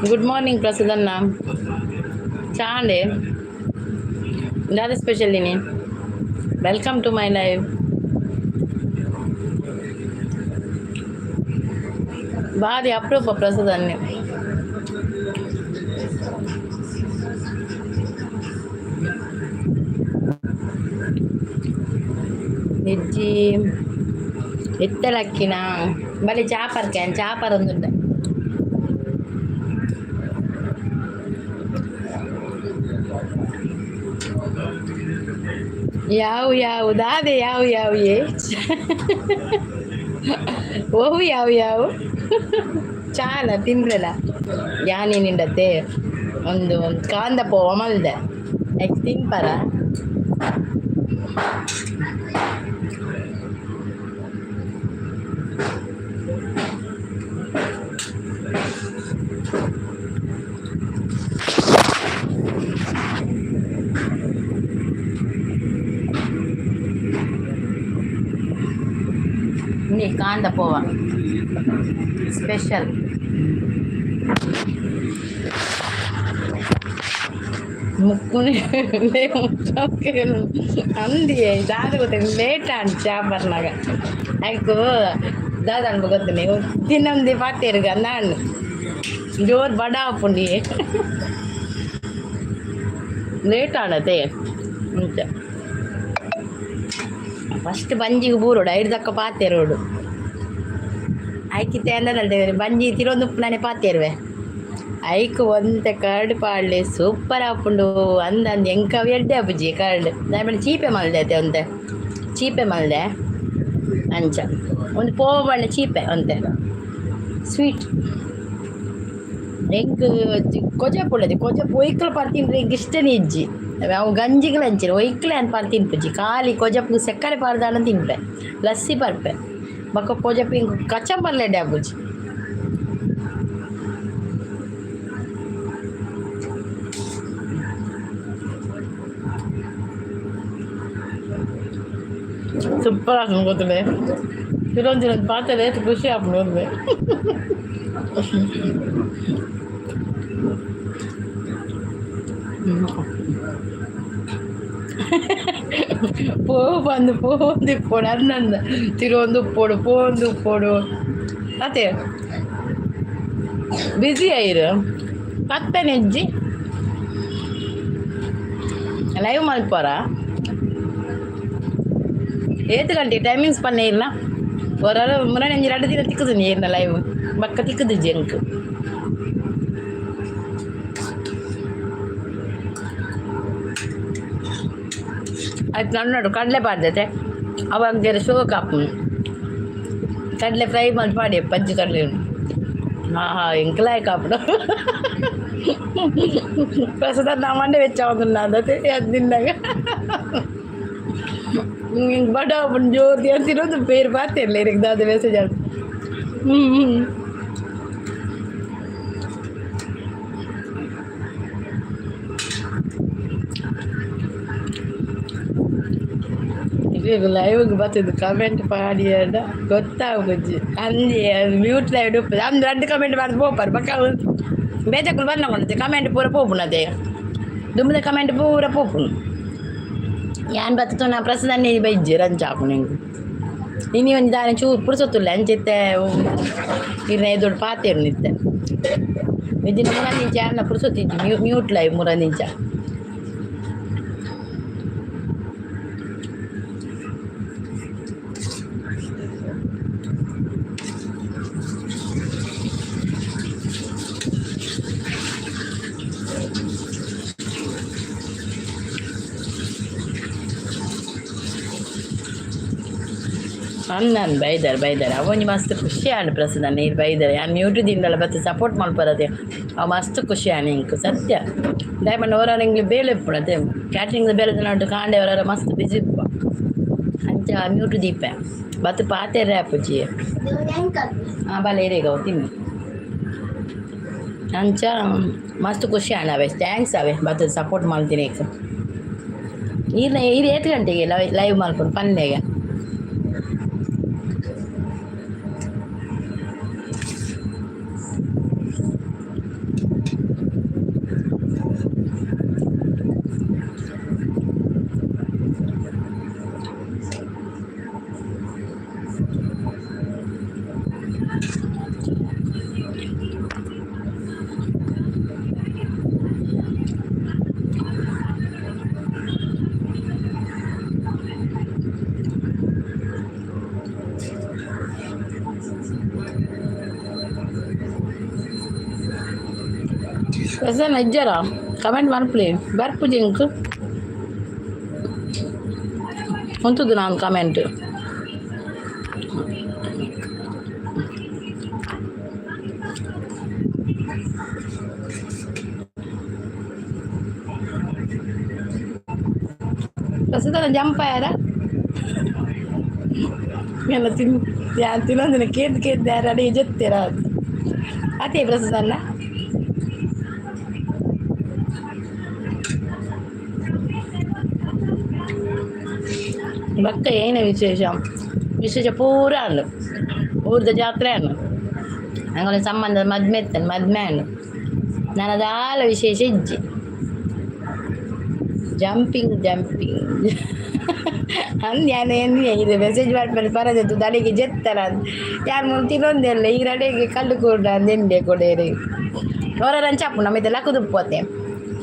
Good morning ಪ್ರಸಾದಣ್ಣ. ಚಾಂಡೆ ದಾದ special ಇನಿ? Welcome to my live. ಭಾರಿ ಅಪರೂಪ ಪ್ರಸಾದನ್ನೇ. ನಿಜ್ಜಿ ಇತ್ತಲಕ್ಕಿನ ಬಲೆ ಚಾಪರ್ can chopper ಒಂದುಂಡೆ. ಯಾವ ಯಾವ ದಾದೆ ಯಾವ ಯಾವ ಏ ಓಹ್ ಯಾವ ಯಾವ ಚಾಲ ತಿಂದ್ರಲ್ಲ ಯಾನೇನಿಂಡತ್ತೆ ಒಂದು ಕಾಂದ ಪೋವ ಮಲ್ದೆ ಎಕ್ ತಿನ್ಪರ. ಇನಿ ಕಾಂದ ಪೋವ ಸ್ಪೆಷಲ್. ಮುಕ್ಕುನಿ ಅಂದಿ ದಾದ ಗೊತ್ತ ಲೇಟ್ ಆಂಡ್ ಚಾ ಬರ್ನಾಗ ಐಕು ದಾದ ಅನ್ಬ ಗೊತ್ತನೆ ತಿನ್ನೊಂದು ಪಾತೇರ್ಗ ನಾನು ಜೋರ್ ಬಡ ಆಪುಂಡಿ ಲೇಟ್ ಆಣತೆ ಅಂಚ ಫಸ್ಟ್ ಬಂಜಿಗೆ ಬೂರೋಡು ಐದು ದಕ್ಕ ಪಾತೇರೋಡು ಐಕಿತ್ತೆ ಅಂದದಂತೆ ಬಂಜಿ ತಿರೊಂದು ಉಪ್ಪುನಾನೆ ಪಾತೇರುವೆ ಐಕ್ ಒಂತೆ ಕರ್ಡ್ ಪಾಡ್ಲೆ ಸೂಪರ್ ಆಪುಂಡು ಅಂದಂದು ಎಂಕ ಎಡ್ಡೆ ಆಪುಜಿ ಕರ್ಡ್ ದಾಯೆ ಚೀಪೆ ಮಲ್ದೆ ಅತೆ ಒಂತೆ ಚೀಪೆ ಮಲ್ದೆ ಅಂಚ ಒಂದು ಪೋವ ಬಣ್ಣ ಚೀಪೆ ಒಂತೆ ಸ್ವೀಟ್ ಎಂಕ್ ಕೊಜಪು ಉಳ್ಳದು ಕೊಜಪು ಒಯ್ಕಲ ಪಾಡ್ ತಿನ್ರೆ ಎಂಕ್ ಇಷ್ಟನೇ ಇಜ್ಜಿ. ಅವು ಗಂಜಿಗ್ಲ ಅಂಚಿನ ಒಯ್ಕ್ಲೆ ಅನ್ ಪಾಡ್ ತಿನ್ಪುಜಿ. ಖಾಲಿ ಕೊಜಪು ಸಕ್ಕರೆ ಪಾಡ್ದಾನ ತಿನ್ಪೆ, ಲಸ್ಸಿ ಪರ್ಪೆ. ಬೊಕ್ಕ ಕೊಜಪು ಎಂಕ್ ಕಚಂಬರ್ಲ ಎಡ್ಡೆ ಆಪುಜಿ. ಸೂಪರ್ ಆಪುಂಡು ಗೊತ್ತುಂಡೆ. ತಿರೊಂದು ಪಾತೆರ ಏತ್ ಖುಷಿ ಆಪುಂಡು ಒಂದೆ. ಪೋ ಬಂದು ಪೋಂದು ಇಪ್ಪೊಡು ಅಂದಂದ ತಿರೊಂದು ಉಪ್ಪೊಡು ಪೋಂದು ಉಪ್ಪೊಡು ಅತೆ ಬ್ಯುಸಿ ಆಯಿರು ಪತ್ತನೆಜ್ಜಿ ಲೈವ್ ಮಲ್ಪರ. ಏತ್ ಗಂಟೆ ಟೈಮಿಂಗ್ಸ್ ಪನ್ನೆ ಇರ್ನ ಹೊರ ಮುರಣಂಜಿ ರಡ್ಡು ದಿನ ತಿಕ್ಕುದು ಇರ್ನ ಲೈವ್ ಬಕ್ಕ ತಿಕ್ಕುದು ಎಂಕ್. ಆಯ್ತು ನನ್ನೋಡು ಕಡಲೆ ಪಾಡ್ದತೆ ಅವಾಗ ಜರ ಶೋಕ್ ಆಪುಂಡು. ಕಡಲೆ ಫ್ರೈ ಮಲ್ತ್ ಪಾಡಿ ಪಜ್ಜಿ ಕಡಲೆ. ಹಾಂ ಹಾಂ ಎಂಕ್ಲಾಯ್ ಕಾಪುಡು ಪ್ರಸ್ತುತ ನಾ ಮಂಡೆ ವೆಚ್ಚ ಅದು ತಿನ್ನಾಗ ಬಡ ಆಪುಂಡು ಜೋರು ತಿನ್ನೋದು ಬೇರೆ ಪಾತಿರ್ಲ ಇರಕ್ಕೆ ದಾದ ಮೆಸೇಜ್ ಆಡ್ತು. ಹ್ಞೂ ಹ್ಞೂ ಈಗ ಲೈವ್ಗೆ ಬರ್ತದೆ ಕಮೆಂಟ್ ಪಾಡಿಯಡ ಗೊತ್ತಾಗುಜಿ ಅಂದಿ ಮ್ಯೂಟ್ ಲೈವ್ ಉಪ್ಪು ಅಂದ್ ರಡ್ಡು ಕಮೆಂಟ್ ಮಾಡಿ ಪೋಪರ್ ಬಕ್ಕ ಬೇಜಕ್ಕುಲು ಬನ್ನ ಕೊಂಡತೆ ಕಮೆಂಟ್ ಪೂರ ಪೋಪುನತೆ ದುಂಬದ ಕಮೆಂಟ್ ಪೂರ ಪೋಪುನು. ಯಾನ್ ಬತ್ತು ನಾ ಪ್ರಸದನ್ನೇ ಬೈಜಿ ರಂಚ ಆಪುನು ಎಂಕ್. ಇನಿ ಒಂಜಿ ದಾನೆ ಚೂರು ಪುರ್ಸೊತ್ತುಲ್ಲ ಅಂಚಿತ್ತೆ ಇರ್ನ ಎದುರು ಪಾತೆರು ನಿತ್ತೆ ಇಜ್ಜಿನ ಮುರಂದಿಂಚ ಯಾರ್ನ ಪುರ್ಸೊತ್ತಿಜ್ಜಿ ಮ್ಯೂಟ್ ಲೈವ್ ಮುರಂದಿಂಚ. ಅಂದನ್ ಬೈದಾರೆ ಬೈದಾರೆ ಅವೊಂಜಿ ಮಸ್ತ್ ಖುಷಿ ಆಂಡ್ ಪ್ರಸನ್ನ ಈರ್ ಬೈದಾರೆ ಯಾನ್ ಮ್ಯೂಟ್ ದಿಂದಲ ಬತ್ತ್ ಸಪೋರ್ಟ್ ಮಲ್ಪರತೆ ಅವು ಮಸ್ತ್ ಖುಷಿ ಆಂಡ್ ಎಂಕ್ ಸತ್ಯ. ದಾಯೆ ಪಂಡ ಒರ ಎಂಕ್ಲೆ ಬೇಲೆ ಇಪ್ಪುಂಡು ಅತೆ ಕ್ಯಾಟ್ರಿಂಗ್ ಬೇಲೆ ನಡು ಕಾಂಡೆ ಒರ ಮಸ್ತ್ ಬಿಸಿ ಇಪ್ಪ. ಅಂಚ ಅಂಚ ಮ್ಯೂಟ್ ದೀಪೆ ಬತ್ತು ಪಾತೆರ್ರೆ ಆಪುಜಿ. ಹಾಂ, ಬಲೆ ಇರೇಗ ತಿನ್ನಿ. ಅಂಚ ಮಸ್ತ್ ಖುಷಿ ಆಂಡ್ ಅವೆ. Thanks ಅವೆ ಬತ್ತು ಸಪೋರ್ಟ್ ಮಲ್ತಿನೇಕ್. ಈರ್ನ ಈರ್ ಏತ್ ಗಂಟೆಗೆ ಲೈವ್ ಲೈವ್ ಮಲ್ಪುನು ಪನ್ಲೆಗೆ. ಪ್ರಸನ್ನ ಇಜ್ಜರ? ಕಮೆಂಟ್ ಮಲ್ಪುಲೆ. ಬರ್ಪುಜಿ ಎಂಕ್. ಉಂತುದು ನಾನು ಕಮೆಂಟ್. ಪ್ರಸ್ತುತ ಜಂಪ್ ಆಯಾರ ಎಲ್ಲ ತಿನ್ ಯಾನ್ ತಿನ್ನೊಂದಿನ ಕೇಂದ್ ಕೇಂದ್ ಯಾರು ಅಡಿಗೆ ಜೊತ್ತೀರ ಅದೇ ಪ್ರಸ್ತುತ. ಬೊಕ್ಕ ಏನ ವಿಶೇಷ? ವಿಶೇಷ ಪೂರ ಉಂಡು. ಊರ್ದ ಜಾತ್ರೆ ಉಂಡು. ಅಂಗಳ ಸಂಬಂಧ ಮದ್ಮೆ ಇತ್ತೇನೆ, ಮದ್ಮೆ ಉಂಡು. ನನ ದಾಲ ವಿಶೇಷ ಇಜ್ಜಿ. ಜಂಪಿಂಗ್ ಜಂಪಿಂಗ್ ಅಂದ್ ಯಾನ್ ಇದು ಮೆಸೇಜ್ ಮಾಡ್ಪೇನೆ ಪರದೆತ್ತು ದಡಿಗೆ ಜೆತ್ತರ ಯಾರು ಮುಲ್ ತಿನ್ನೊಂದೆಲ್ಲ ಈ ಅಡಿಗೆ ಕಲ್ಲು ಕೂಡ ಅಂದೆಂಡೆ ಕೊಡೇರಿ ಹೊರ ಚಾಪು ನಮ್ಮ ಇದೆಲ್ಲ ಕುದುಪೋತೆ.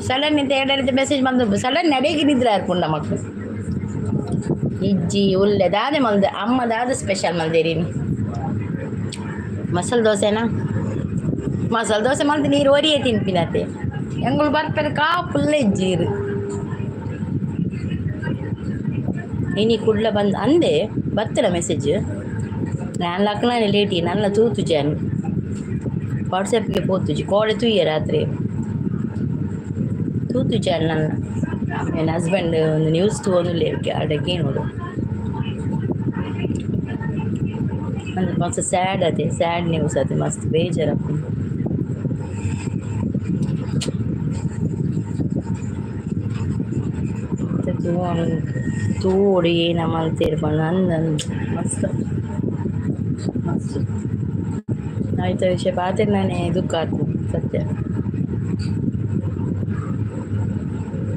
ಸಡನ್ ಇಂತ ಎರಡೆರಡು ಮೆಸೇಜ್ ಬಂದು ಸಡನ್ ಅಡಿಗೆ ನಿದ್ರೆ ಆರ್ಪುಂಡು ನಮಕ್. ಇಜ್ಜಿ ಉಲ್ಲೆ ದಾದೆ ಮಲ್ದೆ ಅಮ್ಮ? ದಾದ ಸ್ಪೆಷಲ್ ಮಲ್ದೇರಿನಿ? ಮಸಾಲೆ ದೋಸೆನಾ? ಮಸಾಲೆ ದೋಸೆ ಮಲ್ತು ನೀರು ಒರಿಯೇ ತಿನ್ಪಿನತೆ. ಎಂಗುಲು ಬರ್ಪೆರ್ ಕಾಪುಲ್ಲ ಇಜ್ಜೀರು. ಇನಿ ಕುಡ್ಲ ಬಂದ್ ಅಂದೆ ಬತ್ತಡ ಮೆಸೇಜ್. ನಾನು ಲಕ್ನಾನೆ ಲೇಟಿ ನನ್ನ ತೂತುಜಾನ್ ವಾಟ್ಸಪ್ಗೆ ಪೋತುಜಿ. ಕೋಡೆ ತೂಯೆ, ರಾತ್ರಿ ತೂತುಜಾನ್. ನನ್ನ ನನ್ನ ಹಸ್ಬೆಂಡ್ ಒಂದು ನ್ಯೂಸ್ ತೂವೊಂದುಲ್ಲೆರ್ ಅಡಗೆ ನೋಡು. ಅಂದ್ ಮಸ್ತ್ ಸ್ಯಾಡ್ ಅತೆ, ಸ್ಯಾಡ್ ನ್ಯೂಸ್ ಅತೆ. ಮಸ್ತ್ ಬೇಜಾರಾಪುಂಡು. ತೂವೊಡು ಏನ ಮಲ್ತೆರ್ ಪಂದ್ ಅಂದ್ ಮಸ್ತ್ ಮಸ್ತ್ ಐತ ವಿಷಯ ಪಾತೆರ್ನನೇ ದುಃಖ ಆತ್ಂಡ್ ಸತ್ಯ.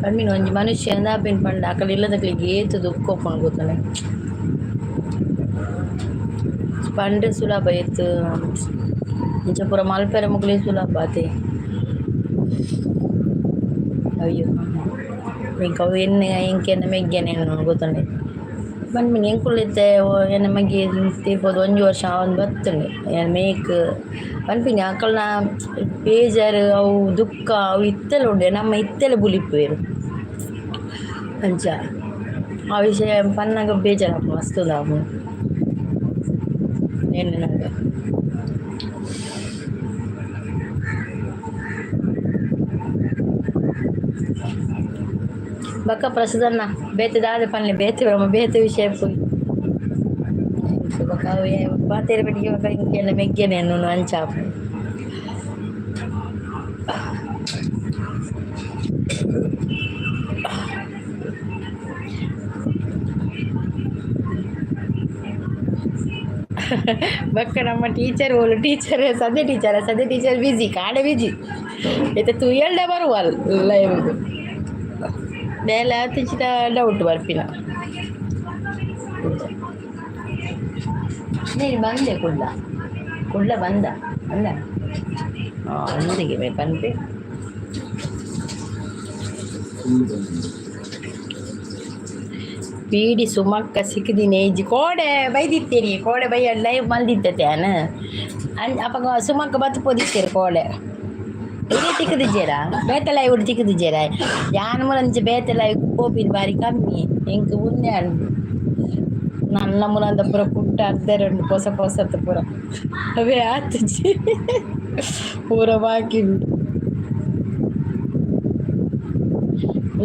ಪನ್ಪಿನ ಒಂಜಿ ಮನುಷ್ಯ ಎಂದಾಪಿನ ಪಂಡ ಅಕಲ್ ಇಲ್ಲದಕ್ಲೆಗ್ ಏತ್ ದುಃಖ ಉಪ್ಪುಂಡು ಗೊತ್ತುಂಡೆ. ಪಂಡ್ರೆ ಸುಲಭ ಏತ್ ಇಂಚ ಪೂರ ಮಲ್ಪೆರೆ ಮೊಕ್ಲೆಗ್ ಸುಲಭ ಅತೆ. ಅಯ್ಯೋ, ಎಂಕ್ ಅವು ಎನ್ನ ಎಂಕ್ ಎನ್ನ ಮೆಗ್ಯನ ಎನ್ನುನು ಗೊತ್ತುಂಡೆ. ಪನ್ಪಿನಿ ಎಂಕುಲು ಇತ್ತೆ ಎನ್ನ ಮೆಗ್ಯೆ ತೀರ್ಪೋದು ಒಂಜಿ ವರ್ಷ ಆವೊಂದು ಬತ್ತುಂಡು. ಮೇಕ್ ಪನ್ಪಿನಿ ಅಕಲ್ನ ಬೇಜಾರು, ಅವು ದುಃಖ ಅವು ಇತ್ತೆಲ ಉಂಡೆ. ನಮ್ಮ ಇತ್ತೆಲ ಬುಲಿಪುವೆರ್. ಅಂಚ ಆ ವಿಷಯ ಪನ್ನಗ ಬೇಜಾರಾಪುಂಡು, ಮಸ್ತ್ ಉಂದಾಪುಂಡು ಎನ್ನುನಗ. ಬೊಕ್ಕ ಪ್ರಸದನ್ನ ಬೇತೆ ದಾದ ಪನ್ಲೆ. ಬೇತೆ ಬೇತೆ ವಿಷಯ ಪೋಯಿ ಬೊಕ್ಕ ಅವು ಪಾತೆರ ಬಡಿಗೆ. ಬೊಕ್ಕ ಎಂಕ್ ಎನ್ನ ಮೆಗ್ಯನ ಎನ್ನುನು ಅಂಚ ಆಪುಂಡು. ಬೊಕ್ಕ ನಮ್ಮ ಟೀಚರ್ ಓಲು ಟೀಚರ್? ಸಂಧ್ಯಾ ಟೀಚರ್, ಸಂಧ್ಯಾ ಟೀಚರ್ ಬಿಜಿ, ಕಾಡೆ ಬಿಜಿ. ಇತ್ತೆ ತೂಯಲ್ಡ ಬರುವಲ್ ಲೈವ್ಗ್. ಬೇಲೆ ಆತಿಜಿಡ ಡೌಟ್ ಬರ್ಪಿನ. ನೀನು ಬಂದೆ ಕುಡ್ಲ ಕುಡ್ಲ ಬಂದ ಬಂದ ಅಂದಿಗೆ ಮೇ ಪನ್ಪೆ. ಪೀಡಿ ಸುಮಕ್ಕ ಸಿಕ್ಕಿದ್ದೀನಿ ಇಜ್ಜಿ. ಕೋಡೆ ಬೈದಿತ್ತೀರಿ, ಕೋಡೆ ಬೈಯ ಲೈವ್ ಮಲ್ದಿತ್ತತೆ ಯಾನ್. ಅನ್ ಅಪಗ ಸುಮಕ್ಕ ಬತ್ತು ಪೋದಿತ್ತೀರಿ. ಕೋಡೆ ಇಡೀ ತಿಕ್ಕದಿಜ್ಜೇರಾ? ಬೇತೆ ಲೈವ್ ತಿಕ್ಕದಿಜ್ಜೇರಾ? ಯಾನ್ ಮುರಂಚ ಬೇತೆ ಲೈವ್ ಪೋಪಿನ ಬಾರಿ ಕಮ್ಮಿ. ಎಂಕ್ ಉಂದೆ ನನ್ನ ಮುಲಂದ ಪೂರ ಕುಟ್ಟ ಅರ್ಧೆರುಂಡು. ಪೊಸ ಪೊಸತ್ ಪೂರ ಅವೇ ಆತುಜಿ, ಪೂರ ಬಾಕಿ ಉಂಡು.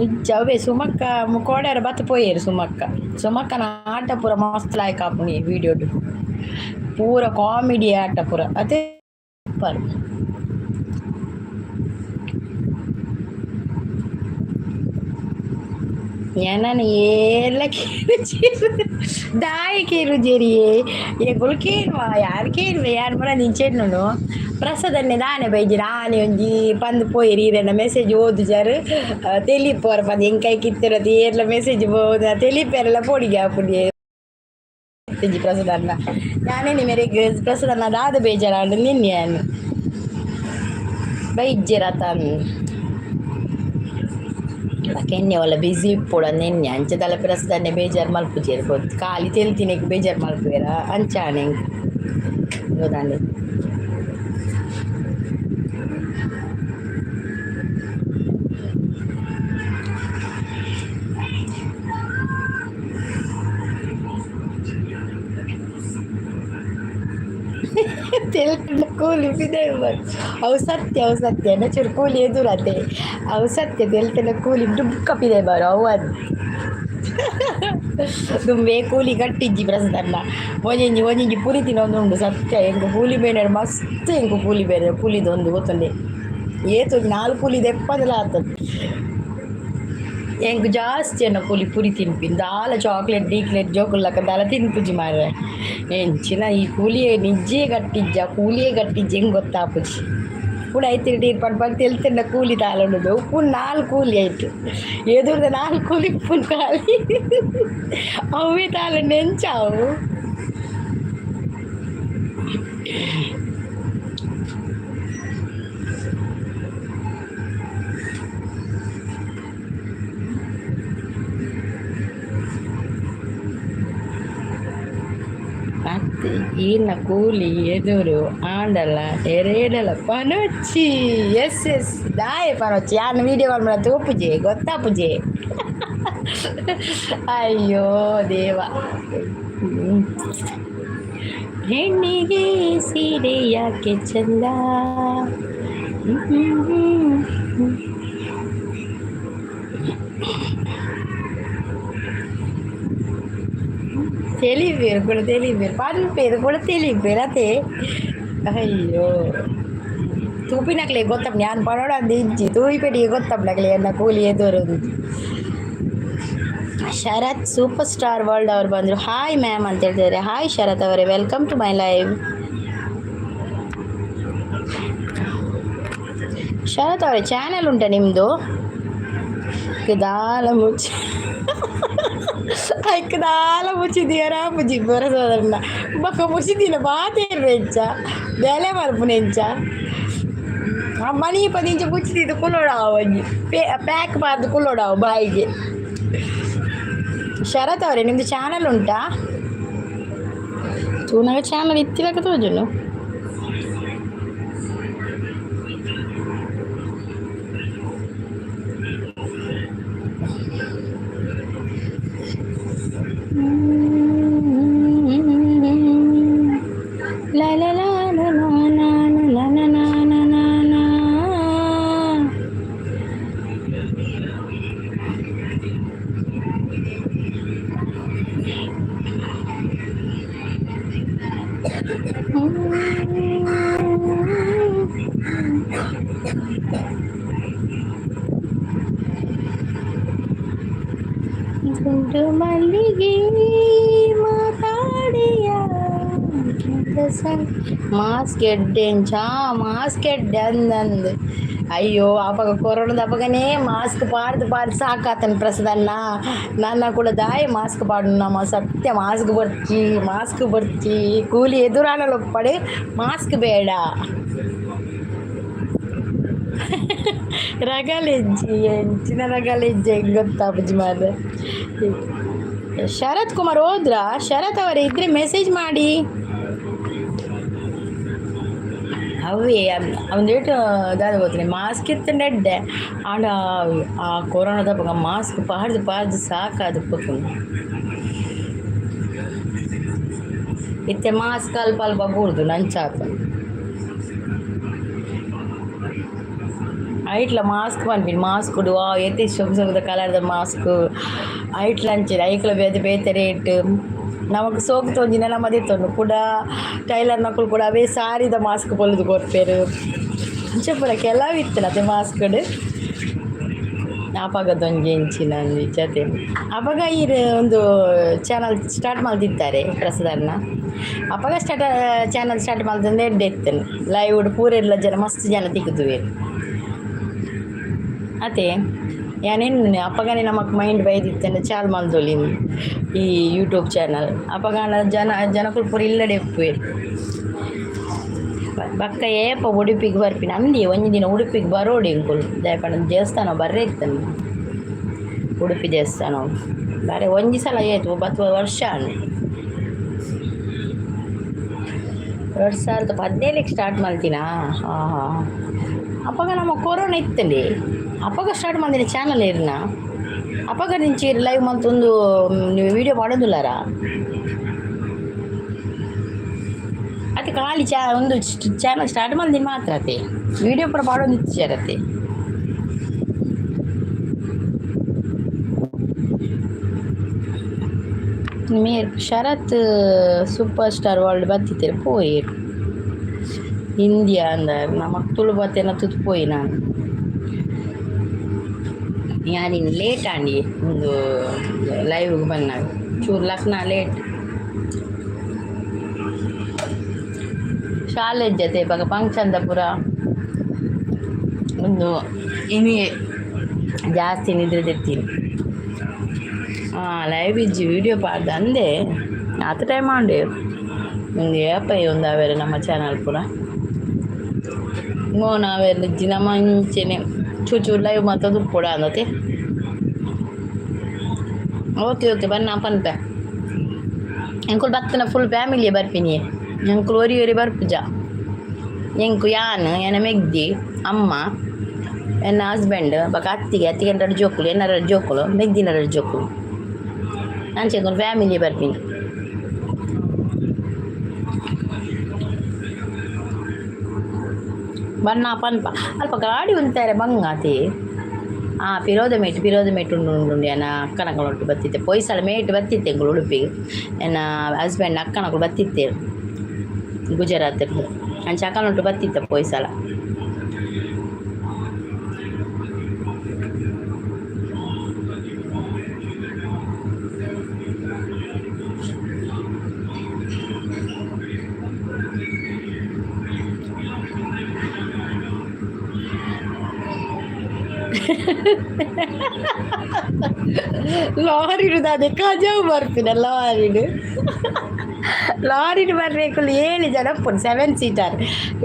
ಇಜ್ಜ ಅವೇ ಸುಮಕ್ಕ ಕೋಡ್ಯಾರ ಬತ್ತು ಪೋಯೆರ್ ಸುಮಕ್ಕ. ಸುಮಕ್ಕನ ಆಟ ಪೂರ ಮಸ್ತ್ ಲಾಯ್ಕ್ ಆಪುನಿ ವೀಡಿಯೋಡು. ಪೂರ ಕಾಮಿಡಿ ಆಟ ಪೂರ ಅದೇ ಸೂಪರ್. ಎನನ್ ಏರ್ಲ ಕೇನುಜೆರ್ ದಾಯೆ ಕೇನುಜೆರಿಯೇ ಎಂಕುಲು ಕೇನುವ ಯಾರ್ ಕೇನುವೆ ಯಾನ್ ಪೂರ ನಿಂಚೆನ್ನುನು ಪ್ರಸಾದನ್ನೇ ದಾನೆ ಬೈದಿರ ಆನೆ ಒಂಜಿ ಪಂದ್ ಪೋಯೆರ್ ಈರೆನ ಮೆಸೇಜ್ ಓದುಜರ್ ತೆಲಿಪೋರ್ ಪಂದ್ ಎಂಕೈಕ್ ಇತ್ತೆರ ಏರ್ಲ ಮೆಸೇಜ್ ಪೋದ ತೆಲಿಪೆರೆಲ ಪೋಡಿಗೆ ಆಪುಂಡು ಇಜ್ಜಿ ಪ್ರಸಾದನ್ನ ಯಾನೇನಿ ಮೇರೆಗ್ ಪ್ರಸಾದನ್ನ ದಾದ ಬೇಜಾರಾಂಡ್ ನಿನ್ನೆ ಯಾನ್ ಬೈಜ್ಜೆರತ ಕೆನ್ನೆ ಒಲ್ಲ ಬಿಸಿ ಇಪ್ಪೊಡು ನೆನ್ನೆ ಅಂಚ ದಾಲ ಪ್ರಸಾದನ್ನೇ ಬೇಜಾರು ಮಲ್ಪುಜೆರ್ ಗೊತ್ತು ಖಾಲಿ ತೆಲ್ತಿನೆಗ್ ಬೇಜಾರು ಮಲ್ಪುವೆರ ಅಂಚಾನೆ ಗೊತ್ತಾಂಡ್. ತೆಲ್ಪುಂಡ ಕೂಲಿ ಪಿದಯಿ ಬರು ಅವು ಸತ್ಯ ಅವು ಸತ್ಯ ಚೂರು ಕೂಲಿ ಎದುರತೆ ಅವು ಸತ್ಯ ತೆಲ್ತುಂಡ ಕೂಲಿ ಡುಬ್ಕ ಪಿದಯಿ ಬರು ಅವು ಅಂದ್ ದುಂಬೆ ಕೂಲಿ ಕಟ್ಟಿಜ್ಜಿ ಪ್ರಸನ್ನ ಒಂಜೊಂಜಿ ಒಂಜೊಂಜಿ ಪುರಿ ತಿನ್ನೊಂದುಂಡು ಸತ್ಯ ಎಂಕ್ ಕೂಲಿ ಬೇನಡ್ ಮಸ್ತ್ ಎಂಕ್ ಕೂಲಿ ಬೇನೆ ಕೂಲಿದೊಂದು ಗೊತ್ತುಂಡೆ ಏತ್ ಒಂಜಿ ನಾಲ್ ಕೂಲಿ ದೆಪ್ಪದಲ ಆತುಂಡು ಎಂಕ್ ಜಾಸ್ತಿ ಎನ್ನ ಕೂಲಿ ಪುರಿ ತಿನ್ಪಿನಿ ದಾಲ ಚಾಕ್ಲೇಟ್ ಡೀಕ್ಲೇಟ್ ಜೋಕುಲ್ಲಕ ದಾಲ ತಿನ್ಪುಜಿ ಮಾರ್ರೆ ಎಂಚಿನ ಈ ಕೂಲಿಯೇ ನಿಜ್ಜೆ ಗಟ್ಟಿಜ್ಜ ಕೂಲಿಯೇ ಗಟ್ಟಿಜ್ಜ ಎಂಕ್ ಗೊತ್ತಾಪುಜಿ ಪುಣ ಐತಿ ನೀರು ಪಂಡ್ ಪಂಡ್ ತೆಲ್ತುಂಡ ಕೂಲಿ ದಾಲ ಉಂಡುದು ಉಪ್ಪುನ್ ನಾಲ್ ಕೂಲಿ ಆಯ್ತು ಎದುರ್ದ ನಾಲ್ ಕೂಲಿ ಉಪ್ಪುನ್ ಖಾಲಿ ಅವೇ ದಾಲ ನೆಂಚಾವು. ಅತ್ತ್ ಈರ್ನ ಕೂಲಿ ಎದುರು ಆಂಡಲ ಎರೇಡಲ ಪನೊಚ್ಚಿ ಎಸ್ ಎಸ್ ದಾಯೆ ಪನೊಚ್ಚಿ ಯಾನ್ ವೀಡಿಯೋ ಕಾಲ್ ಮಲ್ತ್ ತೂಪುಜೆ ಗೊತ್ತಾಪುಜೆ ಅಯ್ಯೋ ದೇವ. ಹೆಣ್ಣಿಗೆ ಸೀರೆ ಯಾಕೆ ಚಂದ. ತೆಲಿಪೇರು ಕೂಡ ತೆಲಿಪೇರು ಪನ್ಪೇರು ಕೂಡ ತೆಲಿಪೇರು ಅತೆ ಅಯ್ಯೋ ತೂಪಿನಕ್ಲೆ ಗೊತ್ತಪ್ಪ ಯಾನ್ ಪನೊಡಂದು ಇಜ್ಜಿ ತೂಯಿಪೆಟಿಗೆ ಗೊತ್ತಪ್ಪನಕ್ಲೆ ಎನ್ನ ಕೂಲಿ ಎದುರು. ಶರತ್ ಸೂಪರ್ ಸ್ಟಾರ್ ವರ್ಲ್ಡ್ ಅವರು ಬಂದರು ಹಾಯ್ ಮ್ಯಾಮ್ ಅಂತ ಹೇಳ್ತಿದ್ದಾರೆ. ಹಾಯ್ ಶರತ್ ಅವರೇ, welcome to my live. Sharath ಅವರೇ ಚಾನೆಲ್ ಉಂಟಾ ನಿಮ್ಮದು? ದಾಲ ಮುಚ್ಚಿ ಐಕ್ ದಾಲ ಮುಚ್ಚಿದೀಯರ ಪುಜಿ ಬರಸೋದನ್ನ ಬೊಕ್ಕ ಮುಚ್ಚಿದಿನ ಬಾತೇರ್ರೆ ಎಂಚ ಬೇಲೆ ಮಲ್ಪುನ ಎಂಚ ಆ ಮನಿ ಪದಿಂಚ ಮುಚ್ಚಿದ್ದು ಕುಲ್ಲೋಡಾವ ಒಂಜಿ ಪ್ಯಾಕ್ ಪಾರ್ದು ಕುಲ್ಲೋಡಾವ ಬಾಯಿಗೆ. ಶರತ್ ಅವರೇ ನಿಮ್ಮದು ಚಾನಲ್ ಉಂಟಾ? ತೂನಗ ಚಾನಲ್ ಇತ್ತಿಲಕ ತೋಜುಂಡು. La la la la la la la la la la la la. ಗುಂಡು ಮಲ್ಲಿಗೆ ಮಾತಾಡಿಯ ಮಾಸ್ಕ್ ಎಡ್ಡೆಂಚ ಮಾಸ್ಕ್ ಎಡ್ಡೆ ಅಂದಂದು ಅಯ್ಯೋ ಅಪಗ ಕೊರೋನದ ಅಪಗನೇ ಮಾಸ್ಕ್ ಪಾಡ್ದು ಪಾಡ್ದು ಸಾಕಾತನ ಪ್ರಸಾದಣ್ಣ ನನ್ನ ಕೂಡ ದಾಯಿ ಮಾಸ್ಕ್ ಪಾಡು ನಮ್ಮ ಸತ್ಯ ಮಾಸ್ಕ್ ಬರ್ಚಿ ಮಾಸ್ಕ್ ಬರ್ಚಿ ಕೂಲಿ ಎದುರಾಣಲೊಪ್ಪಡೆ ಮಾಸ್ಕ್ ಬೇಡ ರಗಲೆಜ್ಜಿ ಎಂಚಿನ ರಗಲೆಜ್ಜಿ ಹೆಂಗ್ ಗೊತ್ತಾಪುಜಿ ಮಾರ್ರೆ. ಶರತ್ ಕುಮಾರ್ ಹೋದ್ರಾ? ಶರತ್ ಅವರೇ ಇದ್ರೆ ಮೆಸೇಜ್ ಮಾಡಿ. ಅವೇ ಒಂದೇಟು ದಾದ ಗೊತ್ತಿಲ್ಲ ಮಾಸ್ಕ್ ಇತ್ತಂಡ ಎಡ್ಡೆ ಆಂಡ ಆ ಕೊರೋನಾದ ಮಾಸ್ಕ್ ಪಾಡ್ದು ಪಾಡ್ದು ಸಾಕಾದ್ ಪೋತುಂಡು. ಇತ್ತೆ ಮಾಸ್ಕ್ ಅಲ್ಪ ಅಲ್ಪ ಬೂರ್ದು ನಂಚಾತು. ಐಟ್ಲ ಮಾಸ್ಕ್ ಪನ್ಪಿನಿ ಮಾಸ್ಕ್ ಡು ವಾ ಏತೆ ಸೊಗು ಸೊಗುದ ಕಲರ್ದ ಮಾಸ್ಕ್ ಐಟ್ಲ ಅಂಚನೆ ಐಕ್ಲ ಬೇತೆ ಬೇತೆ ರೇಟ್ ನಮಕ್ ಸೋಕು ತೋಜಿಂಡ ನಮ ದೆತ್ತೊಂಡು ಕುಡ ಟೈಲರ್ನಕುಲು ಕೂಡ ಅವೇ ಸಾರಿದ ಮಾಸ್ಕ್ ಪೊಲ್ದು ಕೊರ್ಪೆರ್ ಅಂಚ ಪೂರ ಕೆಲವು ಇತ್ತಿನ ಮಾಸ್ಕ್ ಡ್ ಅಪಗದೊಂಜಿ ಎಂಚಿನ ಒಂಜಿ ಅಪಗ ಈರ್ ಉಂದು ಚಾನಲ್ ಸ್ಟಾರ್ಟ್ ಮಲ್ತಿತ್ತಾರೆ ಪ್ರಸಾದಣ್ಣ. ಅಪಗ ಸ್ಟಾರ್ಟ್ ಚಾನಲ್ ಸ್ಟಾರ್ಟ್ ಮಲ್ತಂದು ಎಡ್ಡೆ ಇತ್ತುಂಡು ಲೈವ್ ಪೂರೆರ್ಲ ಜನ ಮಸ್ತ್ ಜನ ತಿಕ್ಕುದುವೆರ್ ಅತೆ ಯಾನ್ ಎನ್ನುನೆ ಅಪಗನೆ ನಮಕ್ ಮೈಂಡ್ ಬೈದಿತ್ತಂಡ ಚಾಲ್ ಮಲ್ದೊಲಿ ಈ ಯೂಟ್ಯೂಬ್ ಚಾನಲ್. ಅಪಗಾಂಡ ಜನ ಜನಕುಲು ಪೂರ ಇಲ್ಲಡೆ ಇಪ್ಪುವೆರ್. ಬೊಕ್ಕ ಏಪ ಉಡುಪಿಗ್ ಬರ್ಪಿನ ಅಂದಿ ಒಂಜಿ ದಿನ ಉಡುಪಿಗ್ ಬರೋಡು ಎಂಕುಲು. ದಾಯೆ ಪಂಡ ದೇವಸ್ಥಾನ ಬರ್ರೆ ಇತ್ತಂದು ಉಡುಪಿ ದೇವಸ್ಥಾನ ಬಾರೆ ಒಂಜಿ ಸಲ ಏತು ಬತ್ತ್ ವರ್ಷ ಆಂಡ್. 2017ಕ್ಕೆ ಸ್ಟಾರ್ಟ್ ಮಲ್ತಿನಾ? ಹಾಂ ಹಾಂ ಅಪಗ ನಮ್ಮ ಕೊರೋನಾ ಇತ್ತಂడి. ಅಪಗ ಸ್ಟಾರ್ಟ್ ಮಲ್ದಿನ ಚಾನಲ್ ಇರ್ನ. ಅಪಗ ನಿಂಚಿ ಲೈವ್ ಮಲ್ತೊಂದು ವೀಡಿಯೋ ಪಾಡೊಂದುಲ್ಲಾರ? ಅತ್ತೆ ಖಾಲಿ ಚಾ ಒಂದು ಚಾನಲ್ ಸ್ಟಾರ್ಟ್ ಮಲ್ದಿನ ಮಾತ್ರ ಅತ್ತೆ. ವೀಡಿಯೋ ಪೂರ ಪಾಡೊಂದು ಇತ್ತಿಜಾರತ್ತೆ. ಮೇರ್ ಶರತ್ ಸೂಪರ್ ಸ್ಟಾರ್ ವರ್ಲ್ಡ್ ಬತ್ತಿತ್ತೆರ್ ಪೋಯೆರ್. ಹಿಂದಿಯ ಅಂದ ನಮಕ್ ತುಳು ಬತ್ತೇನ ತೂದು ಪೋಯಿ ನಾನು. ಯಾನಿನ್ ಲೇಟ್ ಆಂಡಿ ಉಂದು ಲೈವ್ಗ್ ಬನ್ನಾಗ ಚೂರು ಲಕ್ನ ಲೇಟ್. ಶಾಲೆ ಜೊತೆ ಬೊಕ ಫಂಕ್ಷನ್ದ ಪೂರ ಉಂದು ಇನಿ ಜಾಸ್ತಿ ನಿದ್ರೆ ದೆತ್ತೀನಿ. ಹಾಂ, ಲೈವ್ ಇಜ್ಜಿ, ವೀಡಿಯೋ ಪಾಡ್ದು ಅಂದೆ. ಆತ್ ಟೈಮ್ ಆಂಡ್. ಉಂದು ಏಪ ಉಂದು ಅವೆರ್ ನಮ್ಮ ಚಾನಲ್ ಪೂರ ಮೋನ ಅವೆರ್ ಇಜ್ಜಿ. ನಮ ಇಂಚೆನೆ ಚೂರು ಚೂರು ಲೈವ್ ಮಲ್ತೊಂದು ಉಪ್ಪೊಡು ಅಂದತೆ. ಓಕೆ ಓಕೆ, ಬನ್ನ ಪನ್ಪೆ. ಎಂಕುಲು ಬತ್ತಿನ ಫುಲ್ ಫ್ಯಾಮಿಲಿಯೇ ಬರ್ಪಿನಿ. ಎಂಕುಲು ಒರಿ ಒರಿ ಬರ್ಪುಜ. ಎಂಕು ಯಾನ್ ಎನ್ನ ಮೆಗ್ದಿ ಅಮ್ಮ ಎನ್ನ ಹಸ್ಬೆಂಡ್ ಬೊಕ ಅತ್ತಿಗೆ, ಅತ್ತಿಗೆ ರಡ್ಡ್ ಜೋಕುಲು, ಎನ್ನ ರಡ್ಡ್ ಜೋಕುಲು, ಮೆಗ್ದಿನ ರಡ್ಡ್ ಜೋಕುಲು. ಅಂಚ ಎಂಕುಲು ಫ್ಯಾಮಿಲಿ ಬರ್ಪಿನಿ. ಬನ್ನ ಪನ್ಪ. ಅಲ್ಪ ಗಾಡಿ ಉಂತಾರೆ ಬಂಗ ಅತಿ. ಆ ಪಿರೋದ ಮೇಟ್, ಪಿರೋದ ಮೇಟ್ ಉಂಡು ಉಂಡು ಉಂಡು. ಎನ್ನ ಅಕ್ಕನಕುಲು ಬತ್ತಿತ್ತೆ ಪೋಯಿ ಮೇಟ್ ಬತ್ತಿತ್ತೆ ಎಂಕುಲು ಉಡುಪಿಗೆ. ಎನ್ನ ಹಸ್ಬೆಂಡ್ ಅಕ್ಕನಕುಲು ಬತ್ತಿತ್ತೆರ್ ಗುಜರಾತ್. ಅಂಚ ಅಕ್ಕನೊಟ್ಟು ಬತ್ತಿತ್ತ ಪೋಯಿ ಸಲ. ಲಾರಿಡು ದಾದೆ ಕಜವು ಬರ್ಪಿನ ಲಾರಿಡು. ಲಾರಿಡ್ ಬರ್ರೆ ಎಂಕುಲು ಏಳು ಜನ ಉಪ್ಪುನು, ಸೆವೆನ್ ಸೀಟರ್.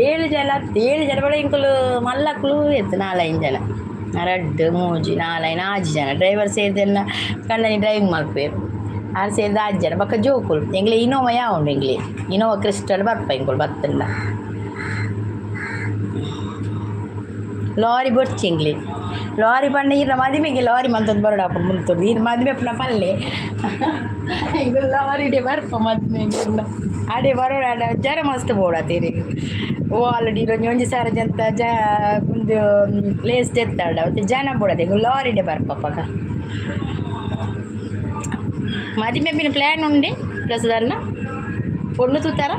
ಏಳು ಜನ, ಏಳು ಜನ ಬಡ ಎಂಕುಲು ಮಲ್ಲಕ್ಕುಲು ಎತ್ತು ನಾಲೈದು ಜನ. ರಡ್ಡ್ ಮೂಜಿ ನಾಲೈನ್ ಆಜಿ ಜನ. ಡ್ರೈವರ್ ಸೇರ್ದೆನ್ನ ಕಂಡನಿ ಡ್ರೈವಿಂಗ್ ಮಲ್ಪುವೆರ್. ಆರ್ ಸೇರ್ದ್ ಆಜಿ ಜನ. ಬೊಕ್ಕ ಜೋಕುಲು. ಎಂಕ್ಲೆ ಇನೋವಾ ಯಾವುಂಡು ಎಂಕ್ಲೆ. ಇನೋವಾ ಕ್ರಿಸ್ಟಲ್ ಬರ್ಪ ಎಂಕುಲು ಬತ್ತುಂಡ. ಲಾರಿ ಬೊಡ್ಚಿ ಎಂಕ್ಲೆ. ಲಾರಿ ಪಂಡ ಈರ್ನ ಮದಿಮೆಗೆ ಲಾರಿ ಮಲ್ತೊಂದು ಬರೋಡಾಪುಂಡು ಮುಲ್ತೊಂದು. ಈರ್ ಮದಿಮೆ ಪುನ ಪಲ್ಲೆ. ಎಂಕುಲು ಲಾರಿಡೆ ಬರ್ಪ ಮದಿಮೆಗ್. ಆಡೆ ಬರೋಡಾಂಡ ಜನ ಮಸ್ತ್ ಬೋಡಾತ ಇರೆಗ್. ಓ ಆಲ್ರೆಡಿ ಒಂಜಿ ಒಂಜಿ ಸಾರ ಜಂತ ಜ ಉಂದು ಲೇಸ್ ದೆತ್ತಾಂಡ ಒಂತೆ ಜನ ಬೋಡಾತೆ. ಎಂಕುಲು ಲಾರಿಡೆ ಬರ್ಪ ಅಪಗ. ಮದಿಮೆ ಪಿನ ಪ್ಲ್ಯಾನ್ ಉಂಡೆ ಪ್ರಸಾದಣ್ಣ? ಪೊಣ್ಣು ತೂತಾರ?